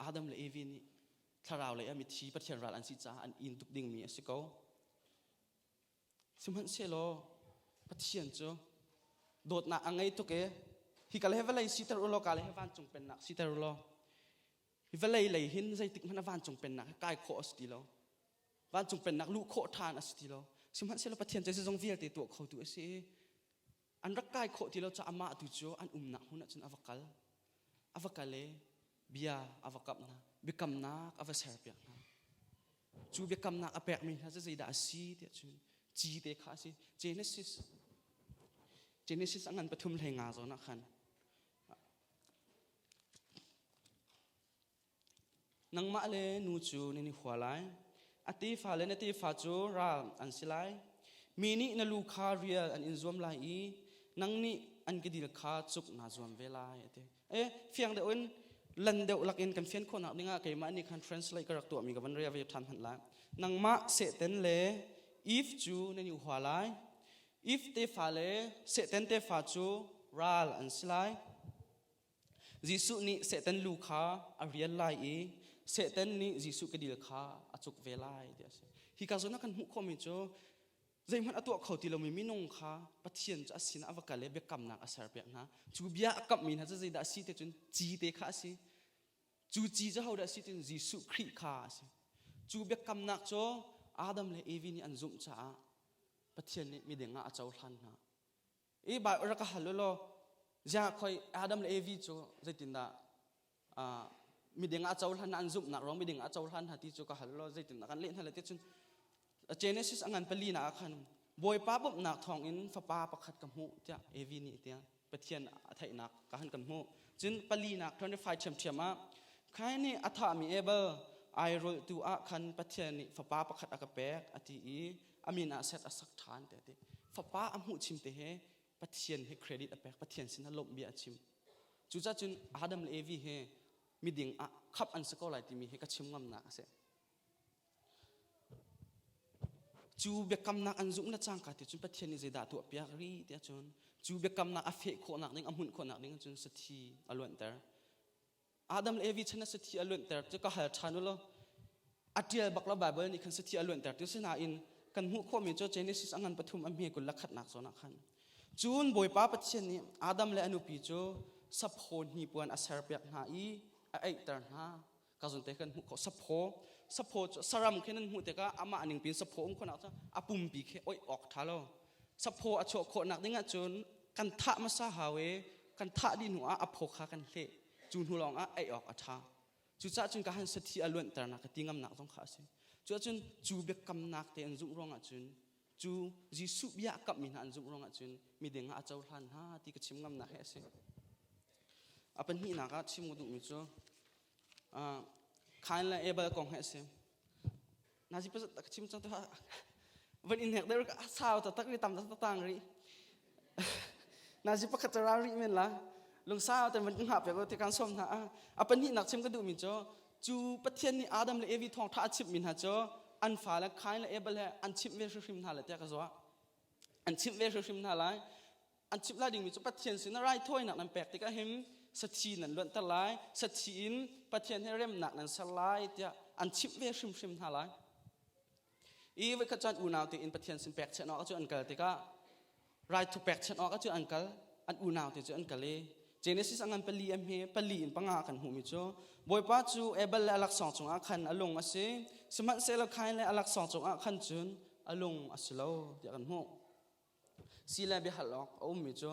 Adam le Evi nih thlarau lei a mithi Pathian ral an si caah an in tuk dingmi a si ko. Sihmanhsehlaw Pathian cu dawtnak a ngei tuk i hi ka le vawlei siter u law ka le hi vancung pennak siter u law hi vawlei lei hin zeitik hmanh ah vancung pennak hi kai khawh a si ti lo, vancung pennak luh khawh ṭhan a si ti lo. Sihmanhsehlaw Pathian cu zeizong vialte tuah khotu a si i an rak kai khawh ti lo caah amah tu cu an umnak hmun ah cun a va kal, a va kal i bia a va kamh hna, biakamnak a va serpiak hna. Cu biakamnak a pekmi hna cu zeidah a si tiah cun ci te kha a si. Genesis Genesis a ngan 3 15 zawn ah khan nangmah le nu cu nan i hua lai, a tefa le na tefa cu ral an si lai. Mi nih na lu kha rial an in zuam lai i nang nih an kedil kha cuk naa zuam ve lai a ti. E fiang deuh in lan deuh lakin kan fian khawhnak dingah keimah nih khan translate ka rak tuahmi ka van rea ve ṭhan hmanh lai. Nangmah Satan le Eve cu nan i hua lai. Eve tefa le Satan tefa cu ral an si lai. Jesuh nih Satan lu kha a rial lai i Satan nih Jesuh kedil kha a cuk ve lai ti a si. Hi ka zawn ah kan hmuh khawhmi cu zeihmanh a tuah kho ti lomi minung kha Pathian cu a sinah a va kal i biakamnak a serpiak hna. Cu bia a kamhmi hna cu zeidah a si ti cun ci te kha a si. Cu ci cu hodah a si ti Jesuh Khrih kha a si. Cu biakamnak cu Adam le Evi nih an zumh caah Pathian nih miding ah a cohlan hna. I rak ka hal u law ziah khoi Adam le Evi cu zeitindah miding ah cohlan an zumhnak ruang miding ah cohlan hna ti cu ka hal law zeitindah kan leh hna le ti cun Genesis a ngan pali na ah khan Bawipa bawmhnak thawngin fapa pakhat ka hmuh tiah Evi nih tiah Pathian a theihnak ka han kan hmuh. Cun pali nak 25 ṭhiamṭhiam ah Kain nih a thahmi Abel ai rulhtu ah khan Pathian nih fapa pakhat a ka pek a ti i a min ah Seth a sak ṭhan tiah a ti. Fapa a hmuh chim te he Pathian he credit a pek, Pathian sinah lawmh bia a chim. Cucaah cun Adam le Evi hi miding ah khap an si ko lai timi hi ka chim ngamnak a si. Cu biakamnak an zumh le cangka ti cun Pathian nih zeidah tuah piak rih tiah cun cu biakamnak a feh khawhnak ding, a hmunh khawhnak ding cun sathi a luanhter. Adam le Evi chan ah sathi a luanhter cu ka hal ṭhan u law a ṭial bak lo Baibal nih khan sathi a luanhter ti sinain kan hmuh khawhmi cu Genesis a ngan pathum a hme 21nak zawn ah khan cun Bawipa Pathian nih Adam le a nupi cu saphaw hnipuan a serpiak hna i. A eihter hna. Ka zun te kan hmuh khawh. Saphaw, saphaw cu saram khi nan hmuh tikah amah ning pin saphaw um khawhnak cu a pumpi khi oih awk ṭha lo. Saphaw a chuah khawhnak ding ahcun kan thah hmasa hau i kan thah dih hnu ah a phaw kha kan hleh. Cu hnu lawng ah ei awk a ṭha. Cucaah cun ka han sathi a luanhternak ka ti ngamnak zong kha a si. Cuahcun cu biakamnak te an zumh ruangah cun cu Jesuh bia a kamhmi hna an zumh ruangah cun miding ah a cohlan hna ti ka chim ngamnak hi a si. A pahnihnak ah chim ka duhmi cu Kain le Abel kong hi a si. Nazi pasat ka chim cang tu van in hek deuh sau taktak ri tam taktak tang ri. Nazi pakhat ra rih men la. Lungsau ten van hngah pek ti kan som hna. A pahnihnak chim ka duhmi cu cu Pathian nih Adam le Evi thawngtha a chimhmi hna cu an fale Kain le Abel he an chimh ve hrimhrim hna lai tiah ka zuah. An chimh ve hrimhrim hna lai. An chimh lai dingmi cu Pathian sin raithawinak nan pek tikah hin sathi nan luanhter lai, sathi in Pathian he remnak nan ser lai tiah an chimh ve hrimhrim hna lai. I voikhat caan unau tein Pathian sin pekchanh awk cu an kal tikah raithu pekchanh awk cu an kal an unau te cu an kal i Genesis a ngan pali a hme pali in panga kan hmuhmi cu Bawipa cu Abel le a laksawng cungah khan a lung a si sihmanhsehlaw Kain le a laksawng cungah khan cun a lung a si lo tiah kan hmuh. Si le biahal awk a ummi cu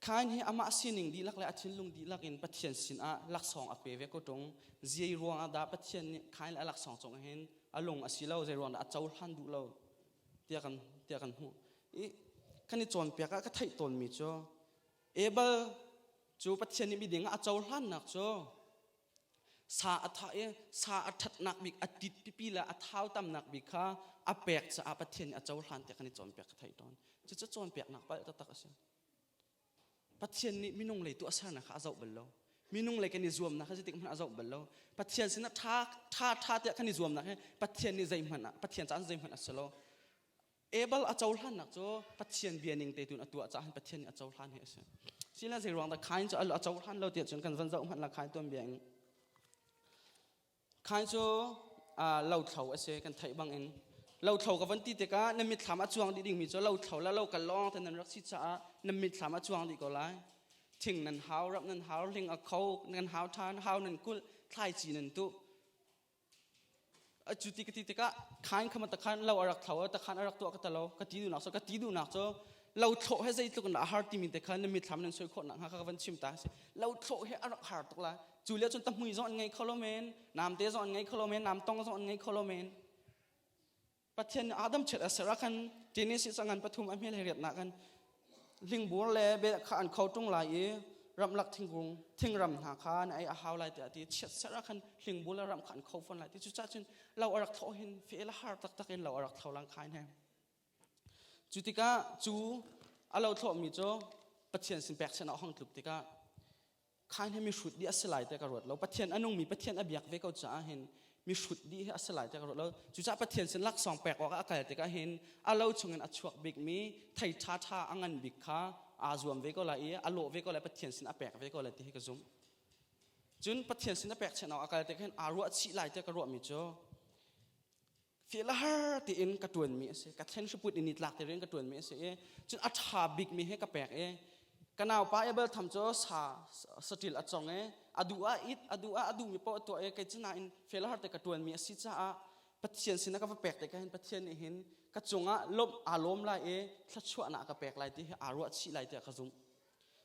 Kain hi amah sining dihlak le a thinlung dihlak in Pathian sinah laksawng a pe ve ko ṭung. Zei ruangah dah Pathian nih Kain le a laksawng cungah hin a lung a si lo, zei ruang dah a cohlan duh lo tiah kan, tiah kan hmuh. I kan i cawnpiak ah ka theih tawnmi cu Abel cu Pathian nih miding ah a cohlannak cu sa a thah i sa a ṭhatnak bik a tit pipi le a thau tamnak bik kha a pek caah Pathian nih a cohlan tiah kan i cawnpiak ka theih tawn. Cucu cawnpiaknak palh taktak a si. Pathian nih minung lei tuahsernak kha a zoh bal lo. Minung lei kan i zuamnak kha zeitik hmanh a zoh bal lo. Pathian sinah ṭha ṭha ṭha tiah kan i zuamnak hi Pathian nih zeihmanh ah Pathian caah zeihmanh a si lo. Abel a cohlannak cu Pathian bia ning te tun a tuah caah Pathian nih a cohlan hi a si. Sila zei ruang dah Kain cu a cohlan lo tiah cun kan van zoh hmanh la Kain tuanbia in. Kain cu lothlo a si kan theih bang in lothlo ka van ti tikah na mitthlam a cuang dih dingmi cu lothlo le lo kal lawng te nan rak si caah na mitthlam a cuang dih ko lai. Thing nan hau, rap nan hau, hling a kho, nan hau ṭhan, hau nan kulh, thlaici nan tuh. Cu ti ka ti tikah khain khama takhan lo a rak thlo takhan a rak tuah ka talo ka ti duhnak cu ka ti duhnak cu lo thlawh he zeitluk in a har timi te kha na mitthlam nan soi khawh nak hnga ka van chim ta si lo thlawh he a rak har tuk la cu le cun tahmui zong an ngei kho lo men namte zong an ngei kho lo men namtong zong an ngei kho lo men Pathian nih Adam chiat a ser ah khan Genesis a ngan pathum a hmel he riatnak kan hlingbur le bel kha an kho ṭung lai i ramlak thingkung thingram hna kha na ei a hau lai tiah a ti chiat ser ah khan hlingbur le ram kha an kho fawn lai ti cucaah cun lo a rak thlawh hin fe le har taktak in lo a rak thlo lang khain he cu tikah cu a lo thlawhmi cu Pathian sin pekchanh ah hong tluk tikah Khain hi mihrut dih a si lai tiah ka ruat lo. Pathian a nungmi Pathian a biak ve ko caah hin mihrut dih hi a si lai tiah ka ruat lo. Cucaah Pathian sin laksawng pek awkah a kal tikah hin a lo chungin a chuak bikmi thei ṭhaṭha a ngan bik kha aa zuam ve ko lai i a lawh ve ko lai Pathian sin a pek ve ko lai ti hi ka zumh. Cun Pathian sin a pek chanh awk a kal tikah hin aa ruah chih lai tiah ka ruahmi cu fialhar tiin ka ṭuanmi a si ka thlen hriput in nitlak te rian ka ṭuanmi a si i cun a ṭha bikmi he ka pek i ka naupa Abel tham cu sa saṭil a cong i a duh ah it a duh ah a duhmi paoh a tuah i kei cu nain fialhar te ka ṭuanmi a si caah Pathian sinah ka va pek te ka hin Pathian nih hin ka cungah lawmh aa lawm lai i thluachuahnak a ka pek lai ti hi aa ruah chih lai tiah ka zumh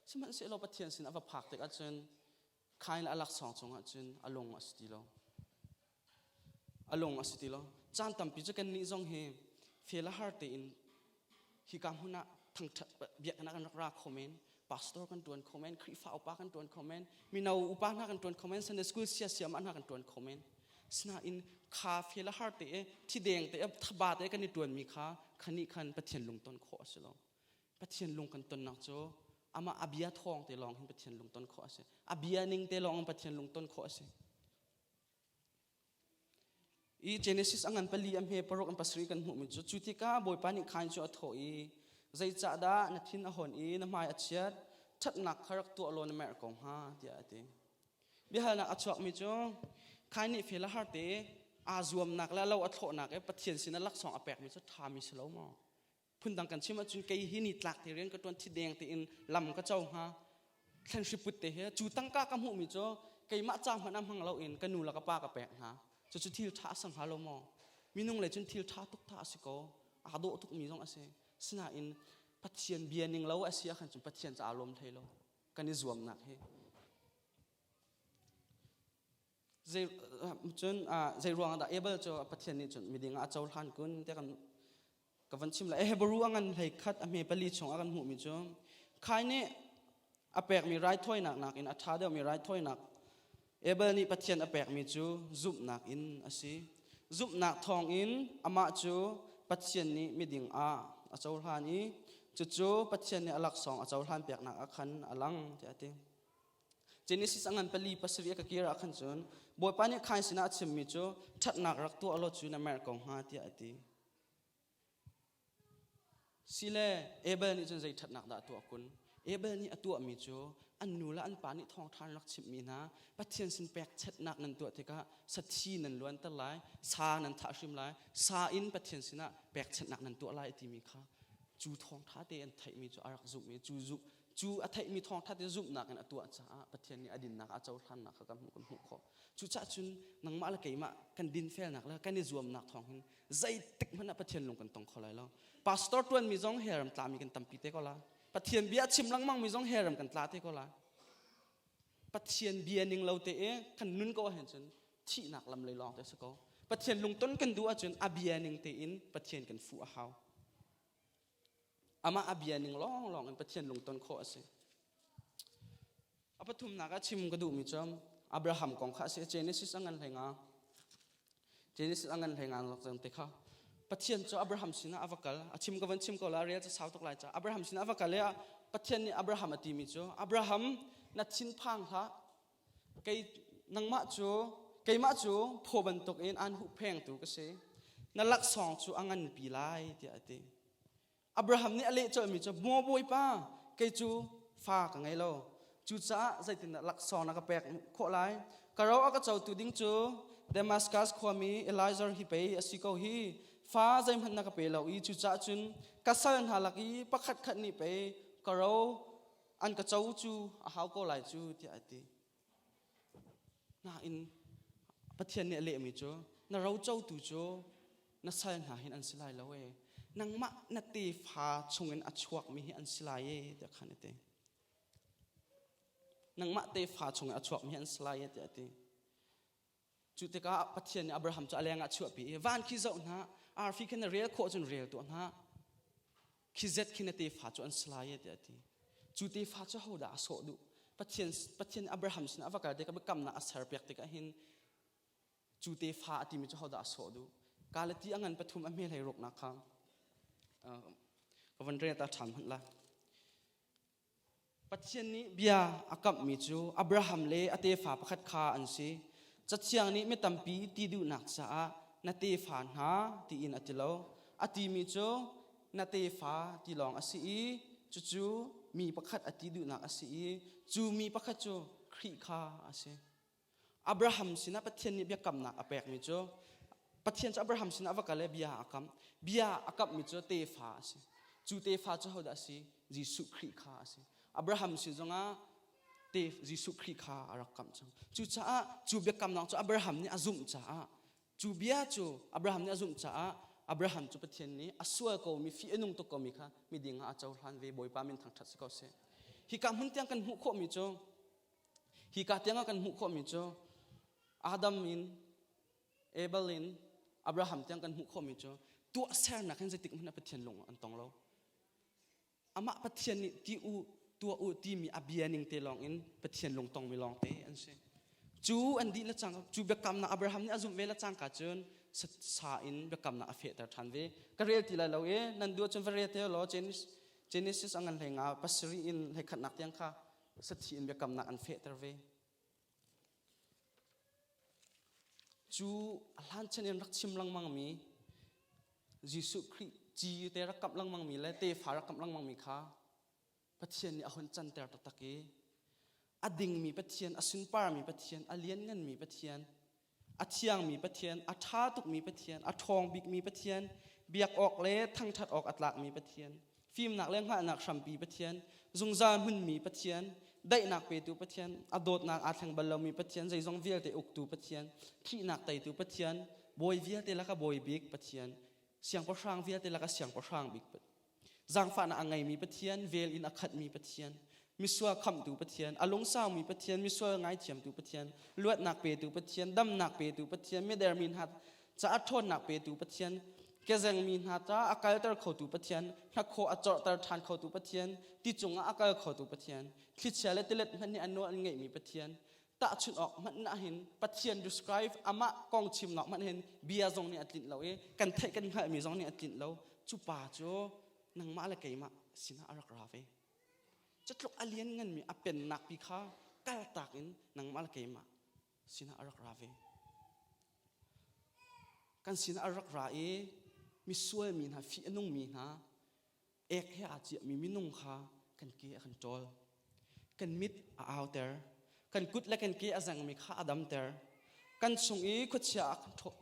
sihmanhsehlaw Pathian sin a va phak tikah cun Khain a laksawng cungah cun a lung a si ti lo A lung a si ti lo. Caan tampi cu kannih zong hi fel a har tein hika hmun ah thangṭhat biakinn ah kan rak ra kho men, pastor kan ṭuan kho men, Khrihfa upa kan ṭuan kho men, mino upa hna kan ṭuan kho men, Sunday school siasiamah hna kan ṭuan kho men. Sinain kha fel a har te i thideng te thaba te kan i ṭuanmi kha khanih khan Pathian lungton khawh a si lo. Pathian lung kan tonnak cu amah a bia thawng te lawng hin Pathian lungton khawh a si. A bia ning te lawng in Pathian lungton khawh a si. I Genesis a ngan pali a hme paruk an pasarih kan hmuhmi cu cu tikah Bawipa nih Khain cu a thawh i zeicahdah na thin a hon i na hmai a chiat ṭhatnak kha rak tuah law na merh ko hnga tiah a ti. Biahalnak a chuakmi cu Khain nih fel a har te aa zuamnak le lo a thlawhnak i Pathian sinah laksawng a pekmi cu ṭhami si lo maw? Phundang kan chim ahcun kei hi ni tlak te rian ka ṭuan thi deng tein lam ka co hnga thlen hriput te he cu tangka ka hmuhmi cu keimah ca hmanh ah hmang loin ka nu le ka pa ka pek hna. Cucu thil ṭha a si hnga lo maw? Minung lei cun thil ṭha tuk tha a si ko. Aa dawh tukmi zong a si. Sinain Pathian bia ning lo a si ahkhan cun Pathian cu aa lawm hlei lo. Kan i zuamnak hi. Zei cun zei ruangah dah Abel cu Pathian nih cun miding ah a cohlan kun tiah kan ka van chim lai. Hebrew a ngan hlei khat a hme pali chung a kan hmuhmi cu Khai nih a pekmi raithawinak nakin a ṭha deuhmi raithawinak Abel nih Pathian a pekmi cu zumhnak in a si. Zumhnak thawngin amah cu Pathian nih miding ah a cohlan i cucu Pathian nih a laksawng a cohlan piaknak ah khan a lang tiah a ti. Genesis a ngan pali pasarih a ka kir ah khan cun Bawipa nih Khain sinah a chimmi cu ṭhatnak rak tuah law cu na merh ko hnga tiah a ti. Sile Abel nih cun zei ṭhatnak dah a tuah kun? Abel nih a tuahmi cu an nu le an pa nih thawngṭha an rak chimhmi hna Pathian sin pekchanhnak nan tuah tikah sathi nan luanter lai, sa nan thah hrim lai, sa in Pathian sinah pekchanhnak nan tuah lai timi kha cu thawngṭha te an theihmi cu a rak zumh i cu cu a theihmi thawngṭha te zumhnak in a tuah caah Pathian nih a dinnak a cohlannak kha kan hmuh kan hmuh khawh. Cucaah cun nangmah le keimah kan dinfelnak le kan i zuamnak thawng hin zeitik hmanh ah Pathian lung kan tong kho lai lo. Pastor ṭuanmi zong heram tlami kan tampi te ko la. Pathian bia a chim lengmangmi zong heram kan tla te ko la. Pathian bia ning lo te i kan nun ko ahhin cun thihnak lam lei lawng te si ko. Pathian lungton kan duh ahcun a bia ning tein Pathian kan fuh a hau. Amah a bia ning lawnglawng in Pathian lungton khawh a si. A pathumnak ah chim ka duhmi cu Abraham kong kha a si. Genesis a ngan hlei nga. Genesis a ngan hlei nga zong te kha. Pathian cu Abraham sinah a va kal. A chim ka van chim ko la rel cu sau tuk lai ca. Abraham sinah a va kal i Pathian nih Abraham a timi cu Abraham na thinphang hlah. Kei nangmah cu keimah cu phaw bantuk in aan huhphengtu ka si. Na laksawng cu a nganpi lai tiah a ti. Abraham nih a leh colhmi cu maw Bawipa kei cu fa ka ngei lo cucaah zeitindah laksawng na ka pek khawh lai ka ro a ka cotu ding cu Damascus khuami Eliezer hi pei a si ko hi fa zeihmanh na ka pe lo i cucaah cun ka sal hna lak i pakhat khat nih pei ka ro an ka co cu a hau ko lai cu tiah a ti Nain Pathian nih a lehmi cu na rocotu cu na sal hna hin an si lai lo ee. Nangmah na tefa chungin a chuakmi hi an si lai ee tiah khan a ti. Nangmah tefa chungin a chuakmi hi an si lai ee tiah a ti. Cu tikah Pathian nih Abraham cu a lengah chuahpi i van khi zoh hna, arfi khi na rel khawh cun rel tuah hna. Khi zet khi na tefa cu an si lai e tiah a ti. Cu tefa cu hodah a sawh duh? Pathian, Pathian Abraham sinah a va kal tikah biakamnak a serpiak tikah hin cu tefa a timi cu hodah a sawh duh? Galati a ngan pathum a hme hlei ruknak kha ka van rel ta ṭhan hmanh la. Pathian nih bia a kamhmi cu Abraham le a tefa pakhat kha an si. Cathiang nih mi tampi ti duhnak caah na tefa hna tiin a ti lo. A timi cu na tefa ti lawng a si i cucu mi pakhat a ti duhnak a si i cu mi pakhat cu Khrih kha a si. Abraham sinah Pathian nih biakamnak a pekmi cu Pathian cu Abraham sinah a va kal i bia a kam. Bia a kammi cu tefa a si. Cu tefa cu hodah a si? Jesuh Khrih kha a si. Abraham sin zongah te Jesuh Khrih kha a rak kamh cang. Cucaah cu biakamnak cu Abraham nih a zumh caah cu bia cu Abraham nih a zumh caah Abraham cu Pathian nih a sual komi fih a nung tuk komi kha miding ah a cohlan ve Bawipa min thangṭhat si ko seh. Hika hmun tiang kan hmuh khawhmi cu Hika tiangah kan hmuh khawhmi cu Adam in Abel in Abraham tiang kan hmuh khawhmi cu tuahsernak hin zeitik hmanh ah Pathian lung an tong lo. Amah Pathian nih ti u tuah u timi a bia ning te lawng in Pathian lung tongmi lawng te an si. Cu an dih le cang cu biakamnak Abraham nih a zumh ve le cangka cun sa in biakamnak a fehter ṭhan ve. Ka rel ti lai lo i nan duh cun va rel te law Genesis a ngan hlei nga pasarih in hlei khatnak tiang kha sathi in biakamnak an fehter ve. Cu a hlan chan in rak chim lengmangmi Jesuh Khrih ci te rak kamh lengmangmi le tefa rak kamh lengmangmi kha Pathian nih a hun canter taktak i a dingmi Pathian, a sunparmi Pathian, a liannganmi Pathian, a thiangmi Pathian, a ṭha tukmi Pathian, a ṭhawng bikmi Pathian, biak awk le thangṭhat awk a tlakmi Pathian, fimnak le hngalhnak hrampi Pathian, zungzal hmunmi Pathian, Daihnak petu Pathian, a dawtnak aa thleng bal lomi Pathian, zeizong vialte uktu Pathian, thihnak teitu Pathian, bawi vialte laka bawi bik Pathian, siangpahrang vialte laka siangpahrang bik Zaangfahnak a ngeimi Pathian, vel in a khatmi Pathian, misual khamhtu Pathian, a lungsaumi Pathian, misual ngaithiamtu Pathian, luatnak petu Pathian, damnak petu Pathian, midermi hna caah ṭhawnnak petu Pathian, kezengmi hna caah a kalter khotu Pathian, hnakhaw a corhter ṭhan khotu Pathian, ti cungah a kal khotu Pathian, thlichia le tilet hmanh nih a nawl an ngeihmi Pathian, tahchunh awk hmanh ah hin Pathian describe amah kong chimnak hmanh hin bia zong nih a tlinh lo i kan theih kan hngalhmi zong nih a tlinh lo. Cu pa cu nangmah le keimah sinah a rak ra ve. Cutluk a lian nganmi a pennak pi kha kaltak in nangmah le keimah sinah a rak ra ve. Kan sinah a rak ra i misual mi hna, fih a nungmi hna, ek he aa ciahmi minung kha kan ke a kan ṭawl. Kan mit a auter. Kan kut le kan ke a zengmi kha a damter. Kan chung i khuachia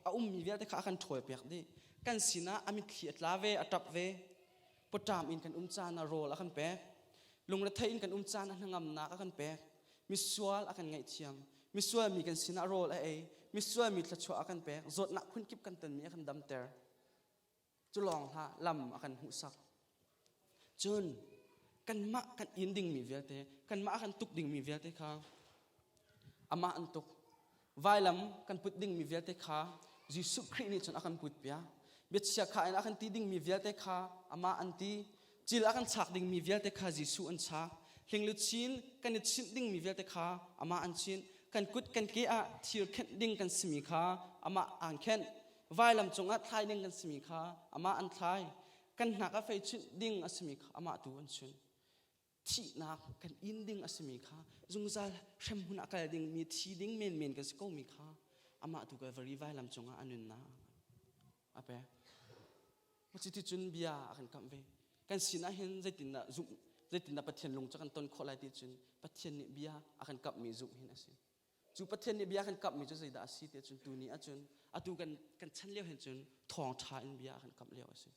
a ummi vialte kha a kan ṭhawlpiak dih. Kan sinah a mitthli a tla ve, a ṭap ve. Pawṭam in kan um caan ah rawl a kan pek. Lungrethei in kan um caan ah hnangamnak a kan pek. Misual a kan ngaihthiam. Misual mi kan sinah rawl a ei. Misual mi thluachuah a kan pek. Zawtnak phunkip kan tonmi a kan damter. Cu lawng hlah, lam a kan hmuhsak. Cun kanmah kan in dingmi vialte, kanmah kan tuk dingmi vialte kha amah an tuk. Vailam kan put dingmi vialte kha Jesuh Khrih nih cun a kan put piak. Biachia kha in a kan ti dingmi vialte kha amah an ti. Cil a kan chak dingmi vialte kha Jesuh an chak. Hlingluchin kan i chinh dingmi vialte kha amah an chinh. Kan kut kan ke ah thir khenh ding kan simi kha amah aan khenh. Vailam cungah thlai ding kan simi kha amah an thlai. Kan hnak a fei chunh ding a simi kha amah tu an chun. Thihnak kan in ding a simi kha zungzal hremhmun a kal ding mi thi ding menmen kan si ko mi kha amah tu Calvary vailam cungah a nunnak a pek. Cuticun bia a kan kamh ve. Kan sinah hin zeitindah zumh zeitindah Pathian lung cu kan ton khawh lai ti cun Pathian nih bia a kan kamhmi zumh hin a si. Cu Pathian nih bia kan kamhmi cu zeidah a si ti ahcun tuni ahcun atu kan kan chan lio hin cun thawngṭha in bia kan kamh lio a si.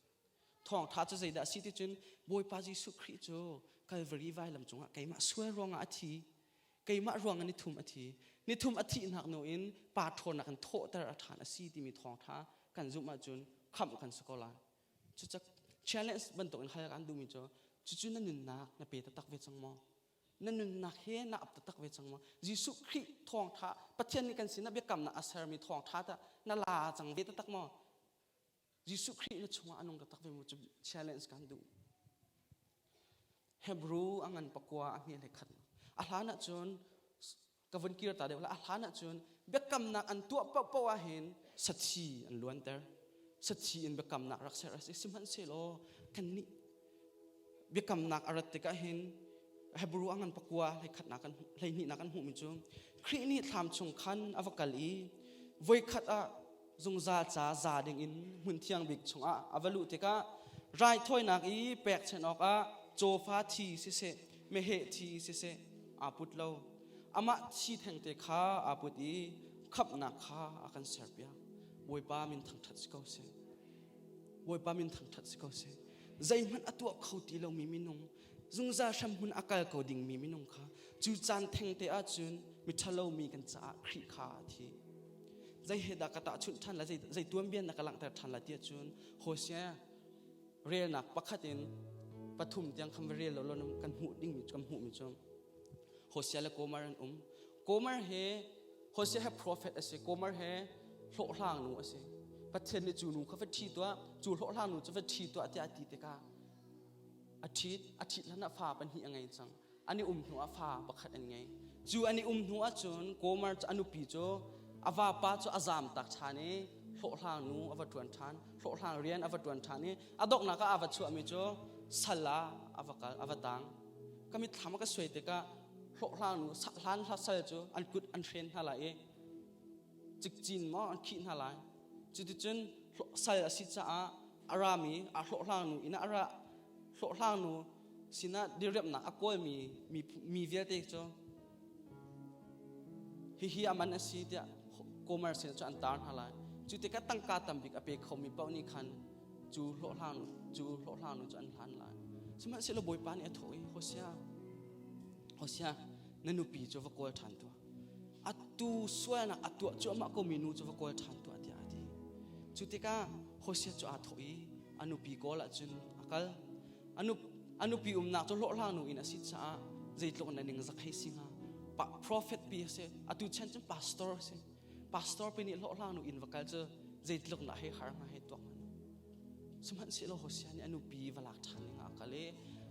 Thawngṭha cu zeidah a si ti cun Bawipa Jesuh Khrih cu Calvary vailam cungah keimah sual ruangah a thi. Keimah ruangah nithum a thi. Nithum a thihnak hnu in pa ṭhawnnak in thawhter a ṭhan a si timi thawngṭha kan zumh ahcun khamh kan si ko lai. Cucak challenge bantuk in hal kan duhmi cu cucu na nunnak na pe taktak ve cang maw? Na nunnak he na ap taktak ve cang maw? Jesuh Khrih thawngṭha Pathian nih kan sinah biakamnak a sermi thawngṭha tah na la cang ve taktak maw? Jesuh Khrih na chungah a nung taktak ve maw? Cu challenge kan duh. Hebrew a ngan pakua a hme le khat. A hlan ahcun ka vun kir ta deuh la a hlan ahcun biakamnak an tuah paohpaoh ahhin sathi an luanter. Sathi in biakamnak rak ser a si. Sihmanhsehlaw kannih biakamnak a rat tikah hin Hebrew a ngan pakua hleikhatnak kan hleihnihnak kan hmuhmi cu Khrih nih thlam chung khan a va kal i voikhat ah zungzal ca za dingin hmun thiang bik chungah a va luh tikah raithawinak i pekchanh awkah cawfa thi siseh meheh thi siseh aa put lo. Amah thi thengte kha aa put i khamhnak kha a kan serpiak. Bawipa min thangṭhat si ko seh. Bawipa min thangṭhat si ko seh. Zeihmanh a tuah kho ti lomi minung, zungzal hramhmun a kal ko dingmi minung kha cu caan thengte ahcun miṭhalo mi kan caah Khrih kha a thi. Zei he dah ka tahchunh ṭhan lai, zei tuanbia na ka langhter ṭhan lai ti ahcun Hosea relnak pakhat in pathum tiang khan va rel lo law kan hmuh dingmi kan hmuhmi cu Hosea le Gomer an um. Gomer he Hosea he prophet a si, Gomer he hlawhhlang nu a si. Pathian nih cu nu kha va ṭhi tuah, cu hlawhhlang nu cu va ṭhi tuah tiah a ti tikah a ṭhit, a ṭhit hlan ah fa pahnih a ngei cang. An i um hnu ah fa pakhat an ngei. Cu an i um hnu ahcun Gomer cu a nupi cu a vapa cu a zaam tak ṭhan i hlawhhlang nu a va ṭuan ṭhan, hlawhhlang rian a va ṭuan ṭhan i a donghnak ah a va chuahmi cu sal ah a va kal, a va tang. Ka mitthlam a ka suai tikah hlawhhlang nu hlan hla sal cu an kut an hren hna lai i cikcin maw an khih hna lai. Cuticun sal a si caah a rami a hlawhhlang nu inn ah a ra hlawhhlang nu sinah diriamhnak a kawlmi mi, mi vialte cu hihi a man a si tiah Gomer sin cu an tar hna lai. Cu tikah tangka tambik a pe khomi paoh nih khan cu hlawhhlang cu hlawhhlang nu cu an hlan lai. Sihmanhsehlaw Bawipa nih a thawh i Hosea Hosea. Na nupi cu va kawl ṭhan tuah. Atu sualnak a tuah cuahmah komi nu cu va kawl ṭhan tuah tiah a ti. Cu tikah Hosea cu aa thawh i a nupi kawl ahcun a kal. A nupi umnak cu hlawhhlang nu in a si caah zeitluk na ning zak hei si hnga. Pa, prophet pi a si. Atu chan cun pastor a si. Pastor pi nih hlawhhlang nu inn va kal cu zeitluk na hei har hnga hei tuak hmanh. Sihmanhsehlaw Hosea nih a nupi va lak ṭhan ding ah a kal i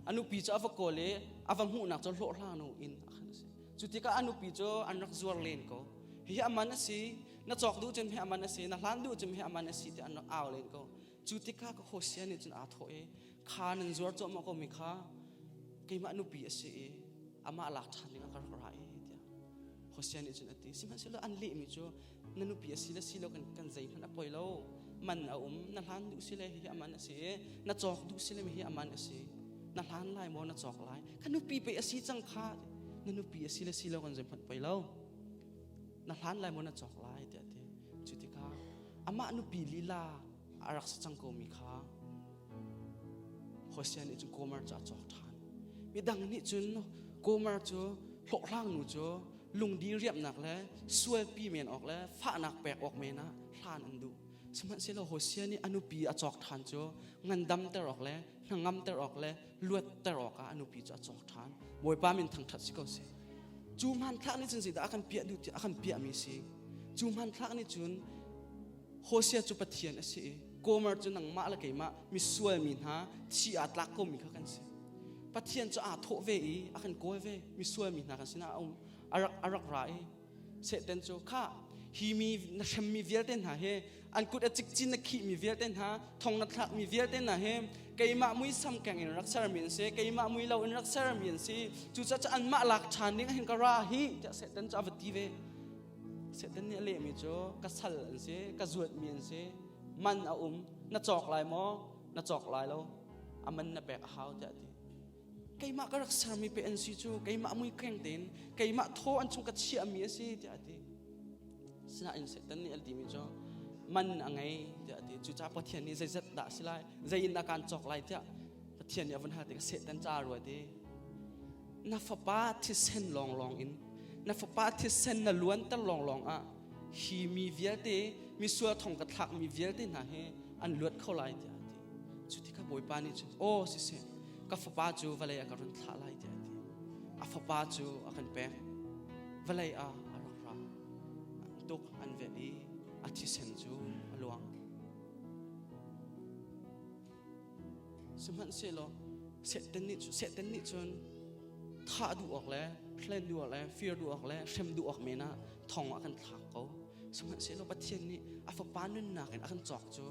a nupi cu a va kawl i a va hmuhnak cu hlawhhlang nu inn ah khan a si. Cu tikah a nupi cu an rak zuar len ko. Hihi a man a si, na cawk duh cun hi a man a si, na hlan duh cun hi a man a si tiah an rak au len ko. Cu tikah ka Hosea nih cun aa thawh i kha nan zuar cuahmah komi kha keimah nupi a si i amah lak ṭhan ding ah ka rak ra i tiah Hosea nih cun a ti. Sihmanhsehlaw an lehmi cu na nupi a si le si lo kan, kan zeihmanh a poi lo man a um na hlan duh si le hihi a man a si i na cawk duh si le hihi a man a si na hlan lai maw na cawk lai ka nupi pei a si cang kha na nupi a si le si lo kan zeihmanh poi lo na hlan lai maw na cawk lai tiah ti cu tikah amah nupi lila a rak si cang komi kha Hosea nih cun Gomer cu a cawk ṭhan midang nih cun Gomer cu hlawhhlang nu cu lungdi riamhnak le sualpi men awk le fahnak pek awk men ah hlan an duh. Sihmanhsehlaw Hosea nih a nupi a cawk ṭhan cu ngandamter awk le hnangamter awk le luatter awkah a nupi cu a cawk ṭhan. Bawipa min thangṭhat si ko seh. Cu hmanthlak nih cun zeidah a kan piah duh ti a kan piahmi si. Cu hmanthlak nih cun Hosea cu Pathian a si i Gomer cu nangmah le keimah misual mi hna thi aa tlak komi kha kan si. Pathian cu aa thawh ve i a kan kawl ve misual mi hna kan sinah a um a rak a rak ra i Satan cu kha hi mi na hremmi vialte hna hi an kut a cikcin na khihmi vialte hna thong na thlakmi vialte hna hi keimah muisam keng in rak sermi an si keimah mui lo in rak sermi an si cucaah anmah lak ṭhan ding hin ka ra hi tiah Satan cu a va ti ve Satan nih a lehmi cu ka sal an si ka zuatmi an si man a um na cawk lai maw na cawk lai lo a man na pek a hau tiah a ti keimah ka rak sermi pe an si cu keimah mui keng tein keimah thaw an chung ka chiahmi a si tiah a ti sinain Satan nih a timi cu man a ngei tiah a ti cucaah Pathian nih zeizat dah si lai zei in dah kaan cawk lai tiah Pathian nih a vun hal tikah Satan ca ruat i na fapa thisen lawnglawng in na fapa thisen na luanter lawnglawng ah hi mi vialte misual thong ka thlakmi vialte hna hi an luat kho lai tiah a ti Cu tikah Bawipa nih cun, aw siseh, ka fapa cu vawlei ah ka run thlah lai tiah a ti. A fapa cu a kan pek. Vawlei ah a rak ra. An tuk an velh i a thisen cu a luang. Sihmanhsehlaw Satan nih Satan nih cun thah duh awk le hlen duh awk le fir duh awk le hrem duh awk men ah thong ah kan thlak ko. Sihmanhsehlaw Pathian nih a Fapa nunnak in a kan cawk cu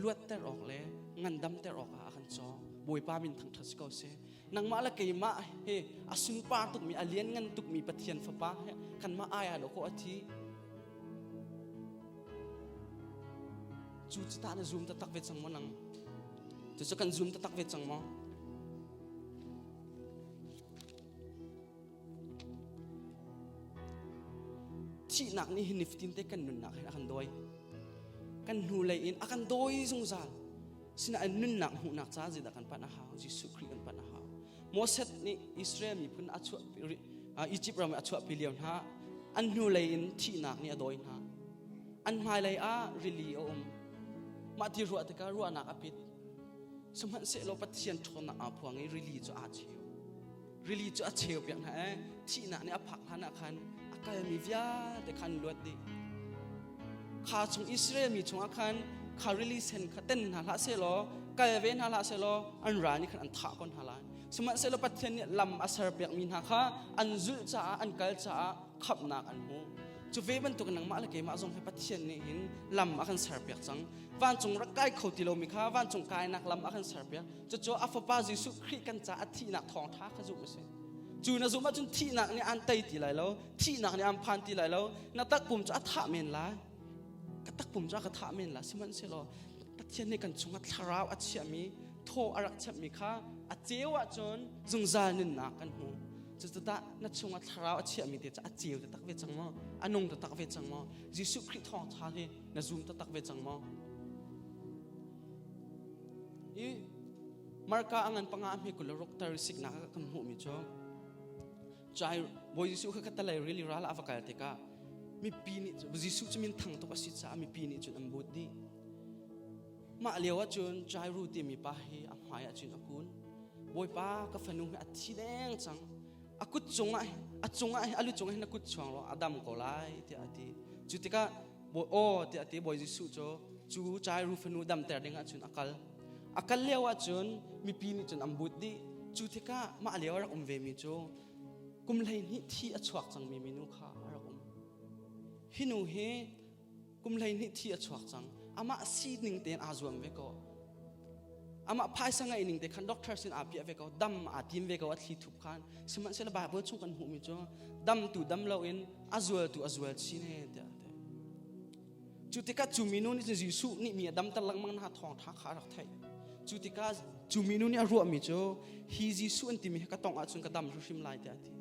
luatter awk le ngandamter awkah a kan cawk. Bawipa min thangṭhat si ko seh. Nangmah le keimah hi a sunpar tukmi, a lianngan tukmi Pathian Fapa he kanmah ai ah dawkaw a thi. Cu cu tah na zum taktak ve cang maw nang? Cucu kan zum taktak ve cang maw? Thihnak nih hin nifatin te kan nunnak hin a kan dawi. Kan hnulei in a kan dawi zungzal. Sinain nunnak hmuhnak caah zeidah kan panh a hau? Jesuh Khrih kan panh a hau. Moses nih Israel miphun a chuah Egypt ram a chuahpi lio hna an hnulei in thihnak nih a dawi hna. An hmailei ah rili a um. Mah ti ruah tikah ruahnak a pit. Sihmanhsehlaw Pathian ṭhawnnak aa phuang i rili cu aa cheu. Rili cu a cheu piak hna i thihnak nih a phak hlan ah khan a kalmi vialte khan luat dih. Kha chung Israel mi chungah khan kha rili sen kha ten hna hlah sehlaw kal ve hna hlah sehlaw an ral nih khan an thah ko hna lai. Sihmanhsehlaw Pathian nih lam a serpiakmi hna kha an zulh caah an kal caah khamhnak an hmu. Cu ve bantuk nangmah le keimah zong hi Pathian nih hin lam a kan serpiak cang. Vancung rak kai kho ti lomi kha vancung kainak lam a kan serpiak. Cucu a fapa Jesuh Khrih kan ca a thihnak thawngṭha kha zumh a si. Cu na zumh ahcun thihnak nih aan tei ti lai lo, thihnak nih aan phan ti lai lo, na takpum cu a thah men lai. Ka takpum cu a ka thah men lai. Sihmanhsehlaw Pathian nih kan chungah thlarau a chiahmi, thaw a rak chiahmi kha a ceu ahcun zungzal nunnak kan hmu. Cucu tah na chungah thlarau a chiahmi te cu a ceu taktak ve cang maw? A nung taktak ve cang maw? Jesuh Khrih thawngṭha hi na zum taktak ve cang maw? I Marka a ngan panga a hme kul ruk tar siknak ah kan hmuhmi cu. Jai Bawi Jesuh kha khatalei rili ral ah a va kal tikah mipi nih Jesuh cu min thang tuk a si caah mipi nih cun an but dih. Mah lio ah cun Jairu timi pa hi a hmai ah cun a kun. Bawipa ka fanu hi a thi deng cang. A kut cungah a cungah a lu cungah hin a kut chuang law a dam ko lai tiah a ti. Cu tikah Bawi aw tiah a ti Bawi Jesuh cu cu Jairu fanu damter ding ah cun a kal. A kal lio ah cun mipi nih cun an but dih. Cu tikah mah lio a rak um vemi cu kum 12 thi a chuak cangmi minu kha a rak um. Hi nu hi kum 12 thi a chuak cang. Amah sining tein aa zuam ve ko. Amah phaisa ngeih ning te khan doctor sin aa piah ve ko. Dam aa tim ve ko a thli thup khan. Sihmanhsehlaw Bible chung kan hmuhmi cu dam tu dam loin a zual tu a zual chin he tiah a ti. Cu tikah cu minu nih cun Jesuh nih mi a damter lengmang hna thawngṭha kha a rak theih. Cu tikah cu minu nih a ruahmi cu hi Jesuh an timi hi ka tongh ahcun ka dam hrimhrim lai tiah a ti.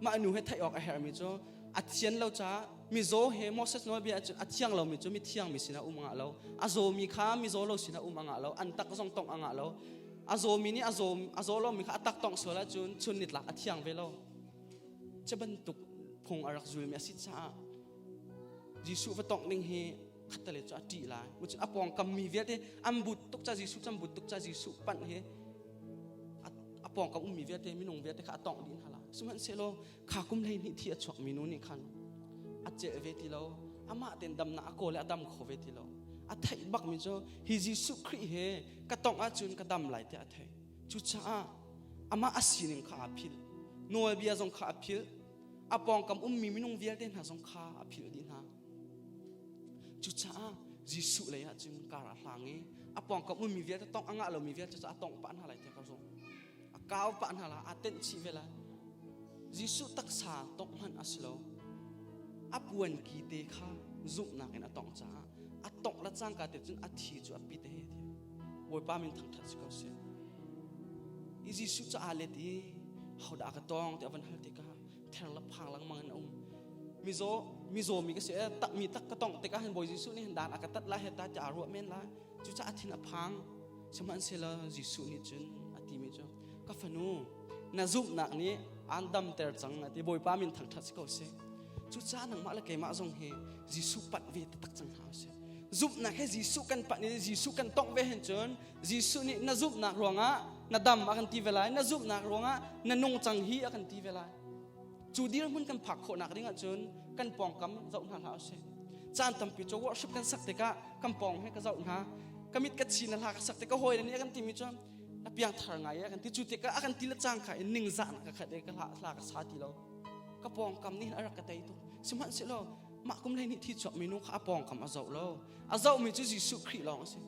Mah nu he theih awk a herhmi cu a thian lo caah mizaw he Moses nawlbia ahcun a thiang lomi cu mithiang mi sinah um a ngah lo. A zawmi kha mizaw lo sinah um a ngah lo. An tak zong tongh a ngah lo. A zawmi nih a zaw a zaw lomi kha a tak tongh sual ahcun chun nitlak a thiang ve lo. Cu bantuk phung a rak zulmi a si caah Jesuh va tongh ding hi khattale cu a ṭih lai. A pawngkam mi vialte an but tuk ca Jesuh cu an but tuk ca Jesuh panh hi a pawngkam ummi vialte minung vialte kha a tongh dih hna lai. Sihmanhsehlaw kha kum 12 thi a chuakmi nu nih khan a celh ve ti lo. Amah tein damnak a kawl i a dam kho ve ti lo. A theih bakmi cu hi Jesuh Khrih he ka tongh ahcun ka dam lai tiah a theih. Cucaah amah a sining kha aa philh. Nawlbia zong kha a philh. A pawngkam ummi minung vialte hna zong kha a philh dih hna. Cucaah Jesuh lei ah cun kar a hlang i a pawngkam ummi vialte tongh a ngah lomi vialte cu a tongh pah hna lai tiah ka zumh. A kau pah hna lai, aa tenh chih ve lai. Jesuh taksa tongh hmanh a si lo. A puan ki te kha zumhnak in a tongh caah a tongh le cangka te cun a thi cu a pit he ti. Bawipa min thangṭhat si ko seh. I Jesuh cu aa let i hodah ka tawng ti a van hal tikah ther le phang lengmang in a um. Mizaw mizaw mi ka si eh tak mi tak ka tongh tikah hin Bawi Jesuh nih hin dan a ka tat lai he ta tiah aa ruah men lai. Cucaah a thin a phang. Sihmanhsehlaw Jesuh nih cun a timi cu ka fanu na zumhnak nih aan damter cang a ti. Bawipa min thangṭhat si ko seh. Cucaah nangmah le keimah zong hi Jesuh panh ve taktak cang hna usih. Zumhnak he Jesuh kan panh i Jesuh kan tongh ve hin cun Jesuh nih na zumhnak ruangah na dam a kan ti ve lai, na zumhnak ruangah na nung cang hi a kan ti ve lai. Cu dirhmun kan phak khawhnak ding ahcun kan pawngkam zoh hna hlah usih. Caan tampi cu worship kan sak tikah kan pawng he ka zoh hna. Ka mit ka chi na hla ka sak tikah hawi le nih a kan timi cu a piangthar ngai a kan ti. Cu tikah a kan ti le cangka in ningzahnak ka khat i ka hla, hla ka sa ti lo. Ka pawngkam nih hin a rak ka tei tuk. Sihmanhsehlaw mah kum 12 thi chuakmi nu kha a pawngkam a zoh lo. A zohmi cu Jesuh Khrih lawng a si.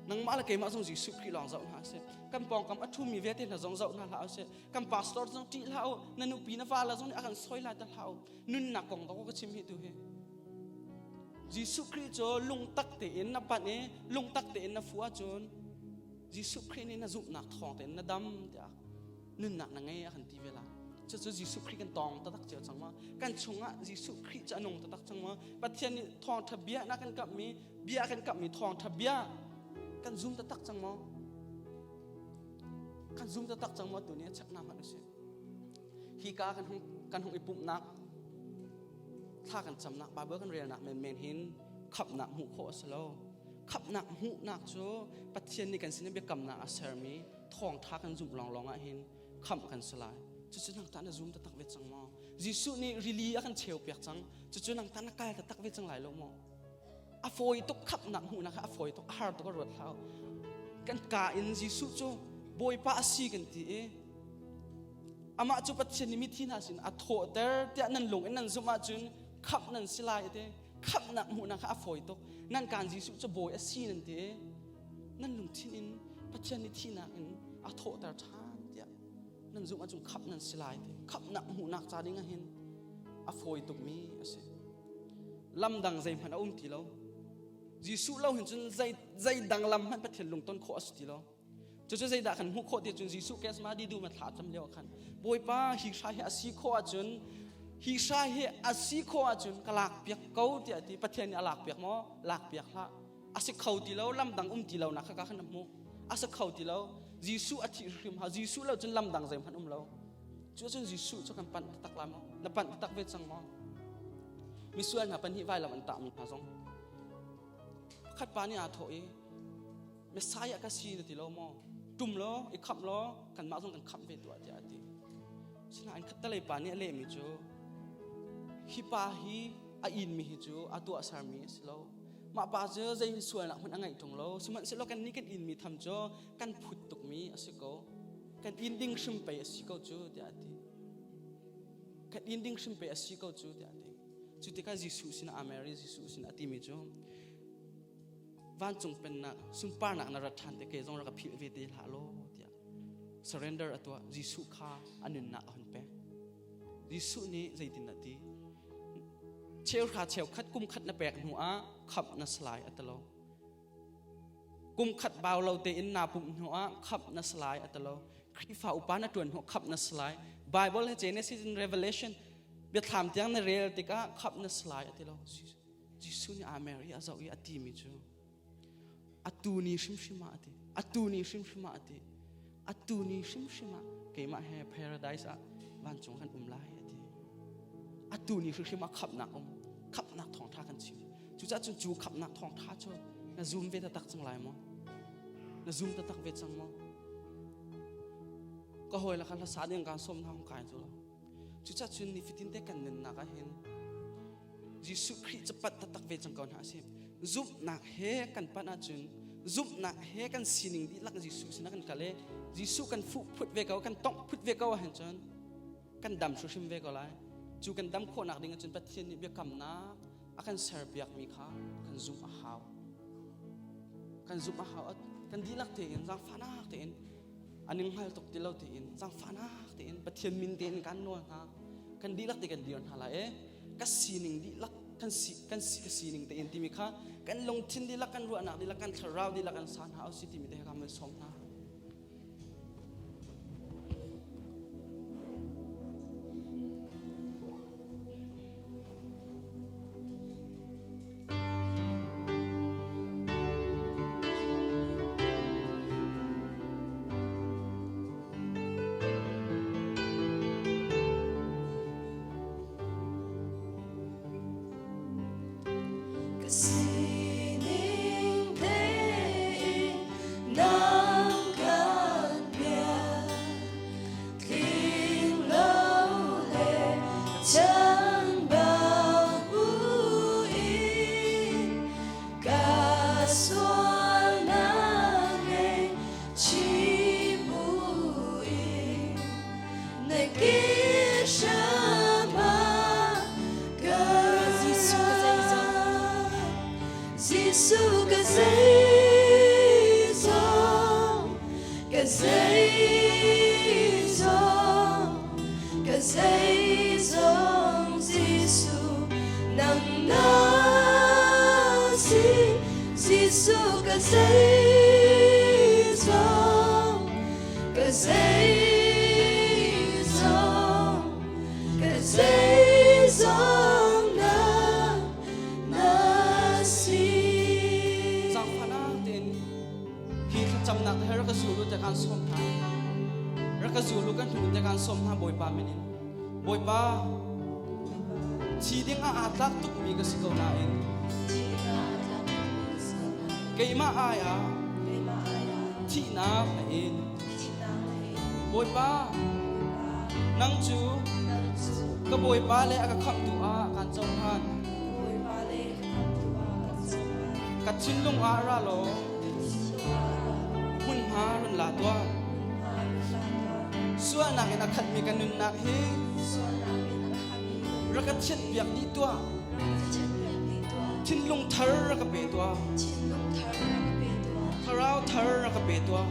Nangmah le keimah zong Jesuh Khrih lawng zoh hna sih. Kan pawngkam a ṭhumi vialte hna zong zoh hna hlah usih. Kan pastor zong ṭih hlah u. Na nupi na fale zong nih a kan soi lai te hlah u. Nunnak kong dawk ka chim hi tu hi. Jesuh Khrih cu lungtak tein na panh i lungtak tein na fuh ahcun Jesuh Khrih nih na zumhnak thawng tein na dam tiah nunnak na ngei a kan ti ve lai. Cucu Jesuh Khrih kan tawng taktak cio cang ma? Kan chungah Jesuh Khrih cu a nung taktak cang ma? Pathian nih thawngṭha bia na kan kamhmi bia kan kamhmi thawngṭha bia kan zum taktak cang maw? Kan zum taktak cang maw? Tu ni a chek na hmanh usih. Hi ka kan hung kan hung i pumhnak thla kan camnak Bible kan relnak menmen hin khamhnak hmuh khawh a si lo. Khamhnak hmuhnak cu Pathian nih kan sin i biakamnak a sermi thawngṭha kan zumh lawnglawng ah hin khamh kan si lai. Cucu nang tah na zum taktak ve cang maw? Jesuh nih rili a kan cheu piak cang. Cucu nang tah na kal taktak ve cang lai lo maw? A fawi tuk khamhnak hmuhnak kha a fawi tuk a har tuk a ruat hlah. Kan ka in Jesuh cu Bawipa a si kan ti i amah cu Pathian nih mithi hna sin a thawhter tiah nan lung in nan zumh ahcun khamh nan si lai ti khamhnak hmuhnak kha a fawi tuk. Nan kaan Jesuh cu Bawi a si nan ti i nan lungthin in Pathian nih thihnak in a thawhter ṭhan tiah nan zumh ahcun khamh nan si lai ti khamhnak hmuhnak ca ding ah hin a fawi tukmi a si. Lam dang zeihmanh a um ti lo. Jesuh lo hin cun zei zei dang lam hmanh Pathian lungton khawh a si ti lo. Cucu zeidah kan hmuh khawh ti cun Jesuh kesma di du ma thla cam lio khan Bawipa hi hra hi a si khawh ahcun hi hra hi a si khawh ahcun ka lak piak ko tiah ti Pathian nih a lak piak maw? Lak piak hlah. A si kho ti lo, lam dang um ti lo nak kha ka khan a hmuh. A si kho ti lo. Jesuh a thih hrim ha. Jesuh lo cun lam dang zeihmanh um lo. Cu ahcun Jesuh cu kan panh taktak lai maw? Na panh taktak ve cang maw? Misual hna pahnih vailam an tahmi hna zong pakhat pa nih aa thawh i Messiah ka si na ti lo maw? Tum law, i khamh law, kanmah zong kan khamh ve tuah tiah a ti. Sinain khattelei pa nih a lehmi cu hi pa hi a inmi hi cu a tuahsermi a si lo. Mah pa cu zei sualnak hmanh a ngeih ṭung lo. Sihmanhsehlaw kannih kan inmi tham cu kan phut tukmi a si ko. Kan in ding hrim pei a si ko cu tiah a ti. Kan in ding hrim pei a si ko cu tiah a ti. Cu tikah Jesuh sinah a mer i Jesuh sinah a timi cu vancung pennak sunparnak na rat ṭhan te ke zong rak ka philh ve te hlah law tiah surrender a tuah. Jesuh kha a nunnak a hun pek. Jesuh nih zeitin a ti? Cheuhra cheukhat kum khat na pek hnu ah khamh na si lai a ti lo. Kum khat bau lo tein naa pumh hnu ah khamh na si lai a ti lo. Khrihfa upa na ṭuan hnu khamh na si lai. Bible he Genesis in Revelation biathlam tiang na rel tikah khamh na si lai a ti lo. Jesuh nih aa mer i a zoh i a timi cu atu ni hrimhrim ah a ti. Atu ni hrimhrim ah a ti. Atu ni hrimhrim ah keimah he paradise ah vancung kan um lai a ti. Atu ni hrimhrim ah khamhnak um. Khamhnak thawngṭha kan chim. Cucaah cun cu khamhnak thawngṭha cu na zum ve taktak cang lai maw? Na zum taktak ve cang maw? Ka hawi le kha hlasa ding kaan sawm hna hung kai cu lo. Cucaah cun nifatin te kan nunnak ah hin Jesuh Khrih cu panh taktak ve cang ko hna a si. Zumhnak he kan panh ahcun zumhnak he kan sining dihlak Jesuh sinah kan kal i Jesuh kan fuh phut ve ko, kan tongh phut ve ko ahhin cun kan dam hrimhrim ve ko lai. Cu kan dam khawhnak ding ahcun Pathian nih biakamnak a kan serpiakmi kha kan zumh a hau. Kan zumh a hau. Kan dihlak tein zaangfahnak tein a ning hngal tuk ti lo tein zaangfahnak tein Pathian min tein kan nawl hna. Kan dihlak te kan dir hna lai e. Ka sining dihlak kan si kan si ka sining tein timi kha kan lungthin dihlak kan ruahnak dihlak kan thlarau dihlak kan sa hna usih timi te kha kan sawm hna. Ka sining tein nang kan bia tling lo le chanbau buin ka sualnak ngei chih buin na ke hram ah ka Jesuh ka zeizong, ka zeizong, ka zeizong Jesuh nang na si. Jesuh ka zeizong, ka zeizong, ka zeizong na na si. Zaangfahnak tein hi thlacamnak he rak ka zul u tiah kaan sawm hna. Rak ka zul u kan hnu tiah kaan sawm hna Bawipa min in. Bawipa, thi ding ah aa tlak tukmi ka si ko nain keimah ai ah thihnak na in. Bawipa, nang cu ka Bawipa le a ka khamhtu ah kaan cohlan. Ka thinlung ah ra law hmunhma run la tuah. Sualnak in a khatmi ka nunnak hi rak ka thianhpiak dih tuah. Thinlung thar rak ka pe tuah. Thlarau thar rak ka pe tuah.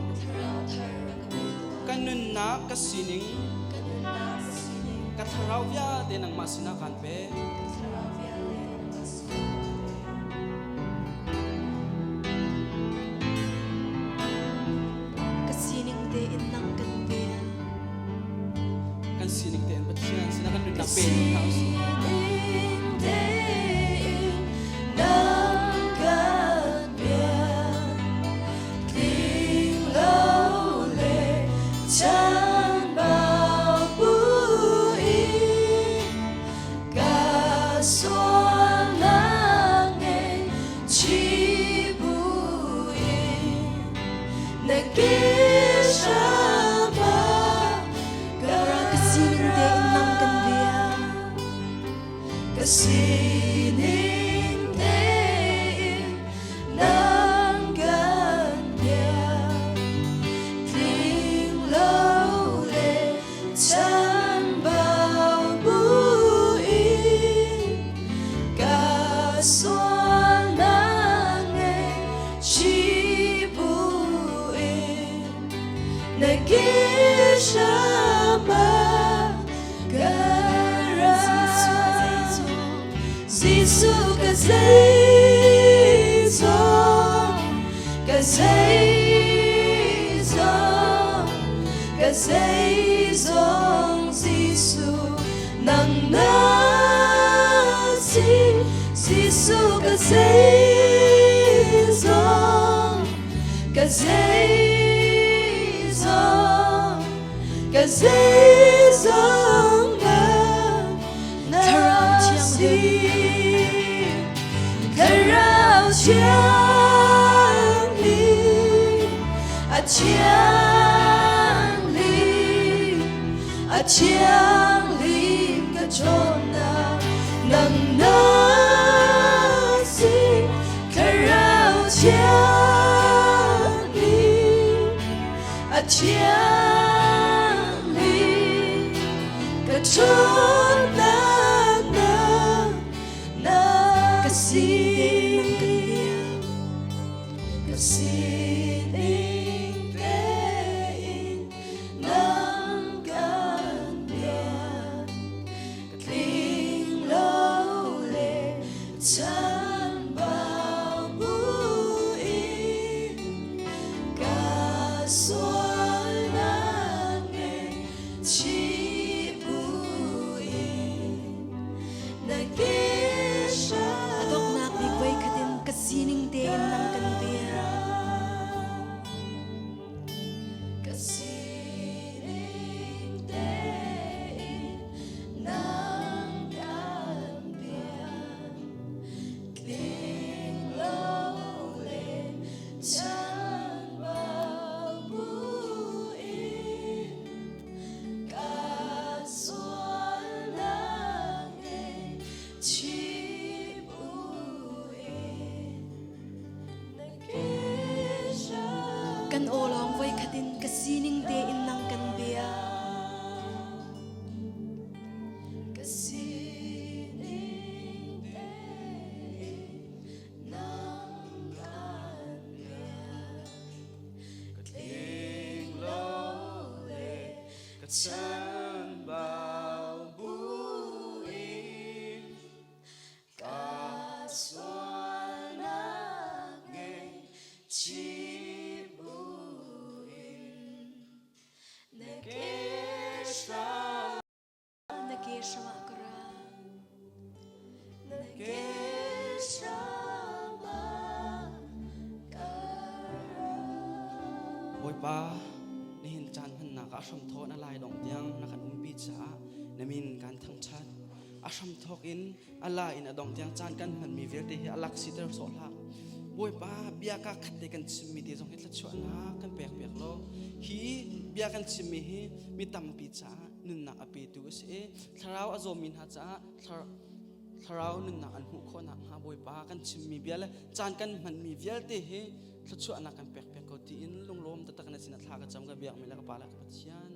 Ka nunnak ka sining ka thlarau vialte nangmah sinah kaan pek. Ka sining tein nang kan bia. Kan sining tein Pathian sinah kan nunnak pe hna usih. Sining tein nang kan bia. Tling lo le chanbau buin. Ka zeizong, ka zeizong, ka zeizong Jesuh nang na si, Jesuh ka zeizong, ka zeizong, ka zeizong nang na Thlarau si. Thianghlim. Thlarau Thianghlim, a Thianghlim, a Thianghlim ka ṭhawnnak nang na si. Thlarau Thianghlim, a Thianghlim, ka ṭhawnnak nang na Ka si. sining tein nang kan biak. Ka sining tein nang kan biak. Ka tling lo le chanbau buin ka sualnak ngaihchih buin na ke A donghnak bik voi khat in ka sining tein nang kan biak. Ka sining tein nang kan biak. Tling lo le chanbau buin ka sualnak ngaihchih buin na ke Kan aw lawng voi khat in ka sining tein nang kan biak. Ka sining tein nang kan biak. Ka tling lo le ka chanbau buin Ka sualnak ngaihchih buin na ke Na ke hram ah ka ra. Na ke hram ah ka ra. Bawipa, nihin caan hmannak ah hramthawh na lai dong tiang na kan umpi caah na min kan thangṭhat. A hramthawk in a la in a dong tiang caan kan hmanmi vialte hi a lak siter sawh hlah. Bawipa, bia ka khat te kan chimmi te zong hi thluachuahnak kan pek piak law hi bia kan chimmi hi mi tampi caah nunnak a petu a si i thlarau a zawmi hna caah thlarau nunnak an hmuh khawh nakhnga Bawipa kan chimmi bia le caan kan hmanmi vialte hi thluachuahnak kan pek piak ko tiin lunglawm taktak na sinah thla ka cam ka biakmi le ka pa le ka Pathian.